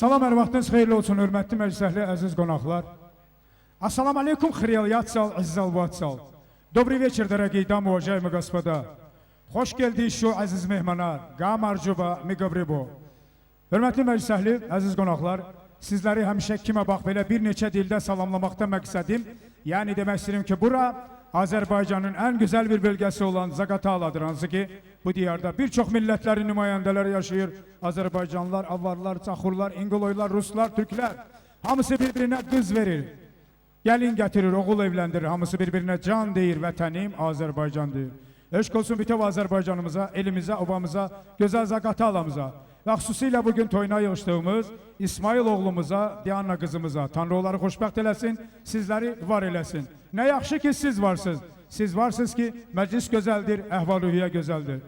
Salam, hər vaxtınız xeyirli olsun, hörmətli məclis əhli, əziz qonaqlar. Assalamu aleykum, xriyal, əziz alvatsal. Добрый вечер, дорогие дамы, уважаемые господа. Xoş geldik şu əziz mehmana, Qamarcuba, Miqabribo. Hörmətli məclis əhli, əziz qonaqlar, sizləri həmişə kimə bax belə bir neçə dildə salamlamaqda məqsədim, yəni demək istəyirəm ki, bura Azərbaycanın ən gözəl bir bölgəsi olan Zaqataladır, hansı ki, bu diyarda bir çox millətlərin nümayəndələri yaşayır. Azərbaycanlılar, Avarlar, Çaxurlar, İngiloylar, Ruslar, Türklər, hamısı bir-birinə qız verir. Gəlin gətirir, oğul evləndirir, hamısı bir-birinə can deyir, vətənim Azərbaycan deyir. Eşq olsun bütöv Azərbaycanımıza, elimizə, obamıza, gözəl Zaqatalamıza və xüsusilə bugün toyuna yığışdığımız İsmail oğlumuza, Diana qızımıza. Tanrı onları xoşbəxt eləsin, sizləri var eləsin. Nə yaxşı ki siz varsınız. Siz varsınız ki məclis gözəldir, əhval-ruhiyyə gözəldir.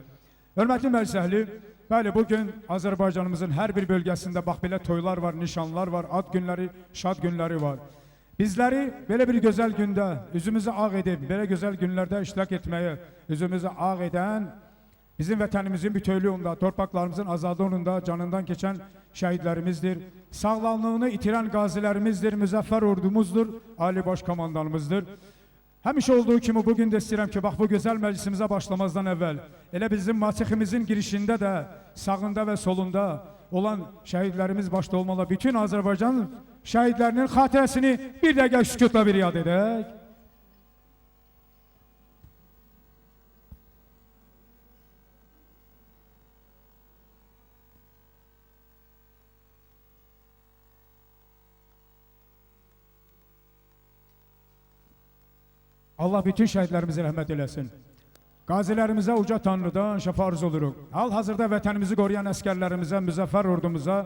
Hörmətli məclis əhli, bəli bugün Azərbaycanımızın hər bir bölgəsində bax belə toylar var, nişanlar var, ad günləri, şad günləri var. Bizləri belə bir gözəl gündə üzümüzü ağ edib, belə gözəl günlərdə iştirak etməyə üzümüzü ağ edən bizim vətənimizin bütövlüyü, torpaqlarımızın azadlığında canından keçən şəhidlərimizdir. Sağlamlığını itirən qazilərimizdir, müzəffər ordumuzdur, Ali Baş Komandanımızdır. Həmişə olduğu kimi bugün də istəyirəm ki, bax bu gözəl məclisimizə başlamazdan əvvəl, elə bizim maçiximizin girişində də sağında və solunda olan şəhidlərimiz başda olmalı bütün Azərbaycan şəhidlərinin xatirəsini bir dəqiqə sükutla bir yad edək. Allah bütün şəhidlərimizi rəhmət eləsin. Qazilərimizə uca Tanrıdan şəfa arzu oluruq. Hal-hazırda vətənimizi qoruyan əskərlərimizə, müzəffər ordumuza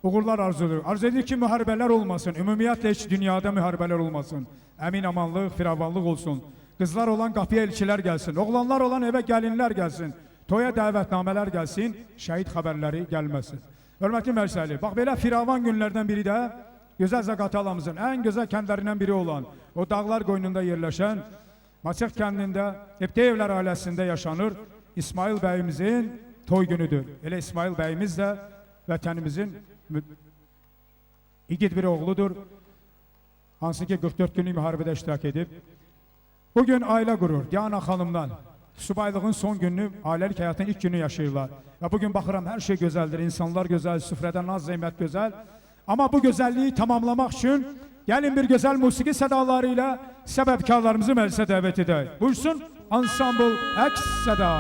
uğurlar arzu edirik. Arzu edirik ki, müharibələr olmasın. Ümumiyyətlə heç dünyada müharibələr olmasın. Əmin amanlıq, firavanlıq olsun. Qızlar olan qapıya elçilər gəlsin. Oğlanlar olan evə gəlinlər gəlsin. Toya dəvətnamələr gəlsin. Şəhid xəbərləri gəlməsin. Hörmətli məclis əhli, bax belə firavan günlərdən biri də gözəl Zaqatalamızın ən gözəl kəndlərindən biri olan, o dağlar qoynunda yerləşən Maçıq kəndində Ebteyevlər ailəsində yaşanır İsmail bəyimizin toy günüdür. Elə İsmail bəyimiz də vətənimizin İgid bir oğludur. Hansı ki 44 günlük müharibədə iştirak edib. Bugün ailə qurur Diana xanımdan. Subaylığın son gününü, ailəlik həyatının ilk günü yaşayırlar. Və bugün baxıram hər şey gözəldir, insanlar gözəl, süfrədə naz zəhmət gözəl. Amma bu gözəlliyi tamamlamaq üçün gəlin bir gözəl musiqi sədaları ilə səbəbkarlarımızı məclisə dəvət edək. Buyursun Ansambl Əks Səda.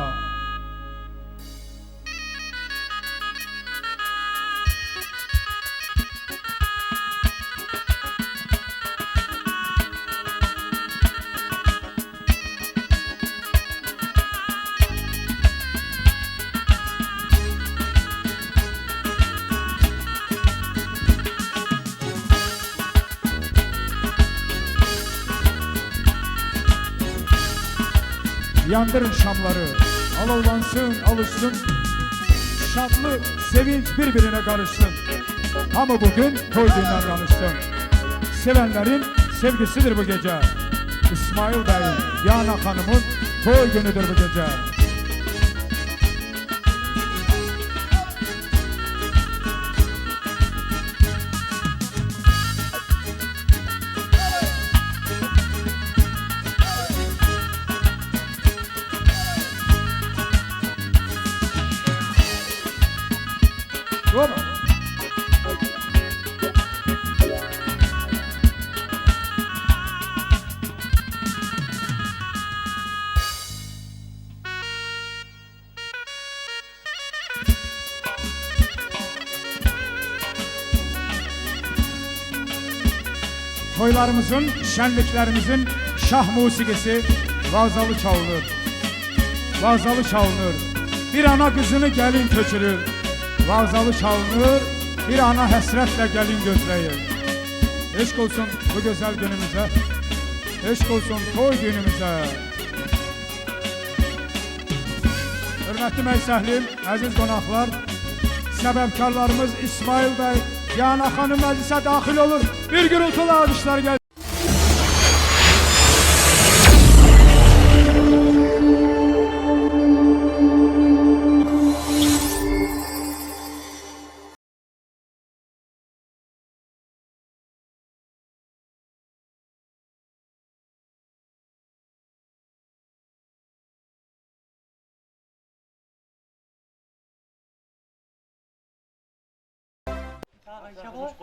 Yandırın şamları, alovlansın, alışsın. Şadlık, sevinç birbirine karışsın. Ama bugün toy günden danışsın. Sevenlerin sevgisidir bu gece. İsmail Bey'in, Diana Hanım'ın toy günüdür bu gece. Hop. Toylarımızın, şenliklerimizin şah musikisi vazalı çalınır. Vazalı çalınır. Bir ana kızını gelin köçürür. Vazalı çalınır, bir ana həsrətlə gəlin gözləyir. Eşq olsun bu gözəl günümüzə, eşq olsun toy günümüzə. Hörmətli məclis, əziz qonaqlar, səbəbkarlarımız İsmail bəy, Diana xanım məclisə daxil olur. Bir gürültülü alkışlar gəlsin. Hop.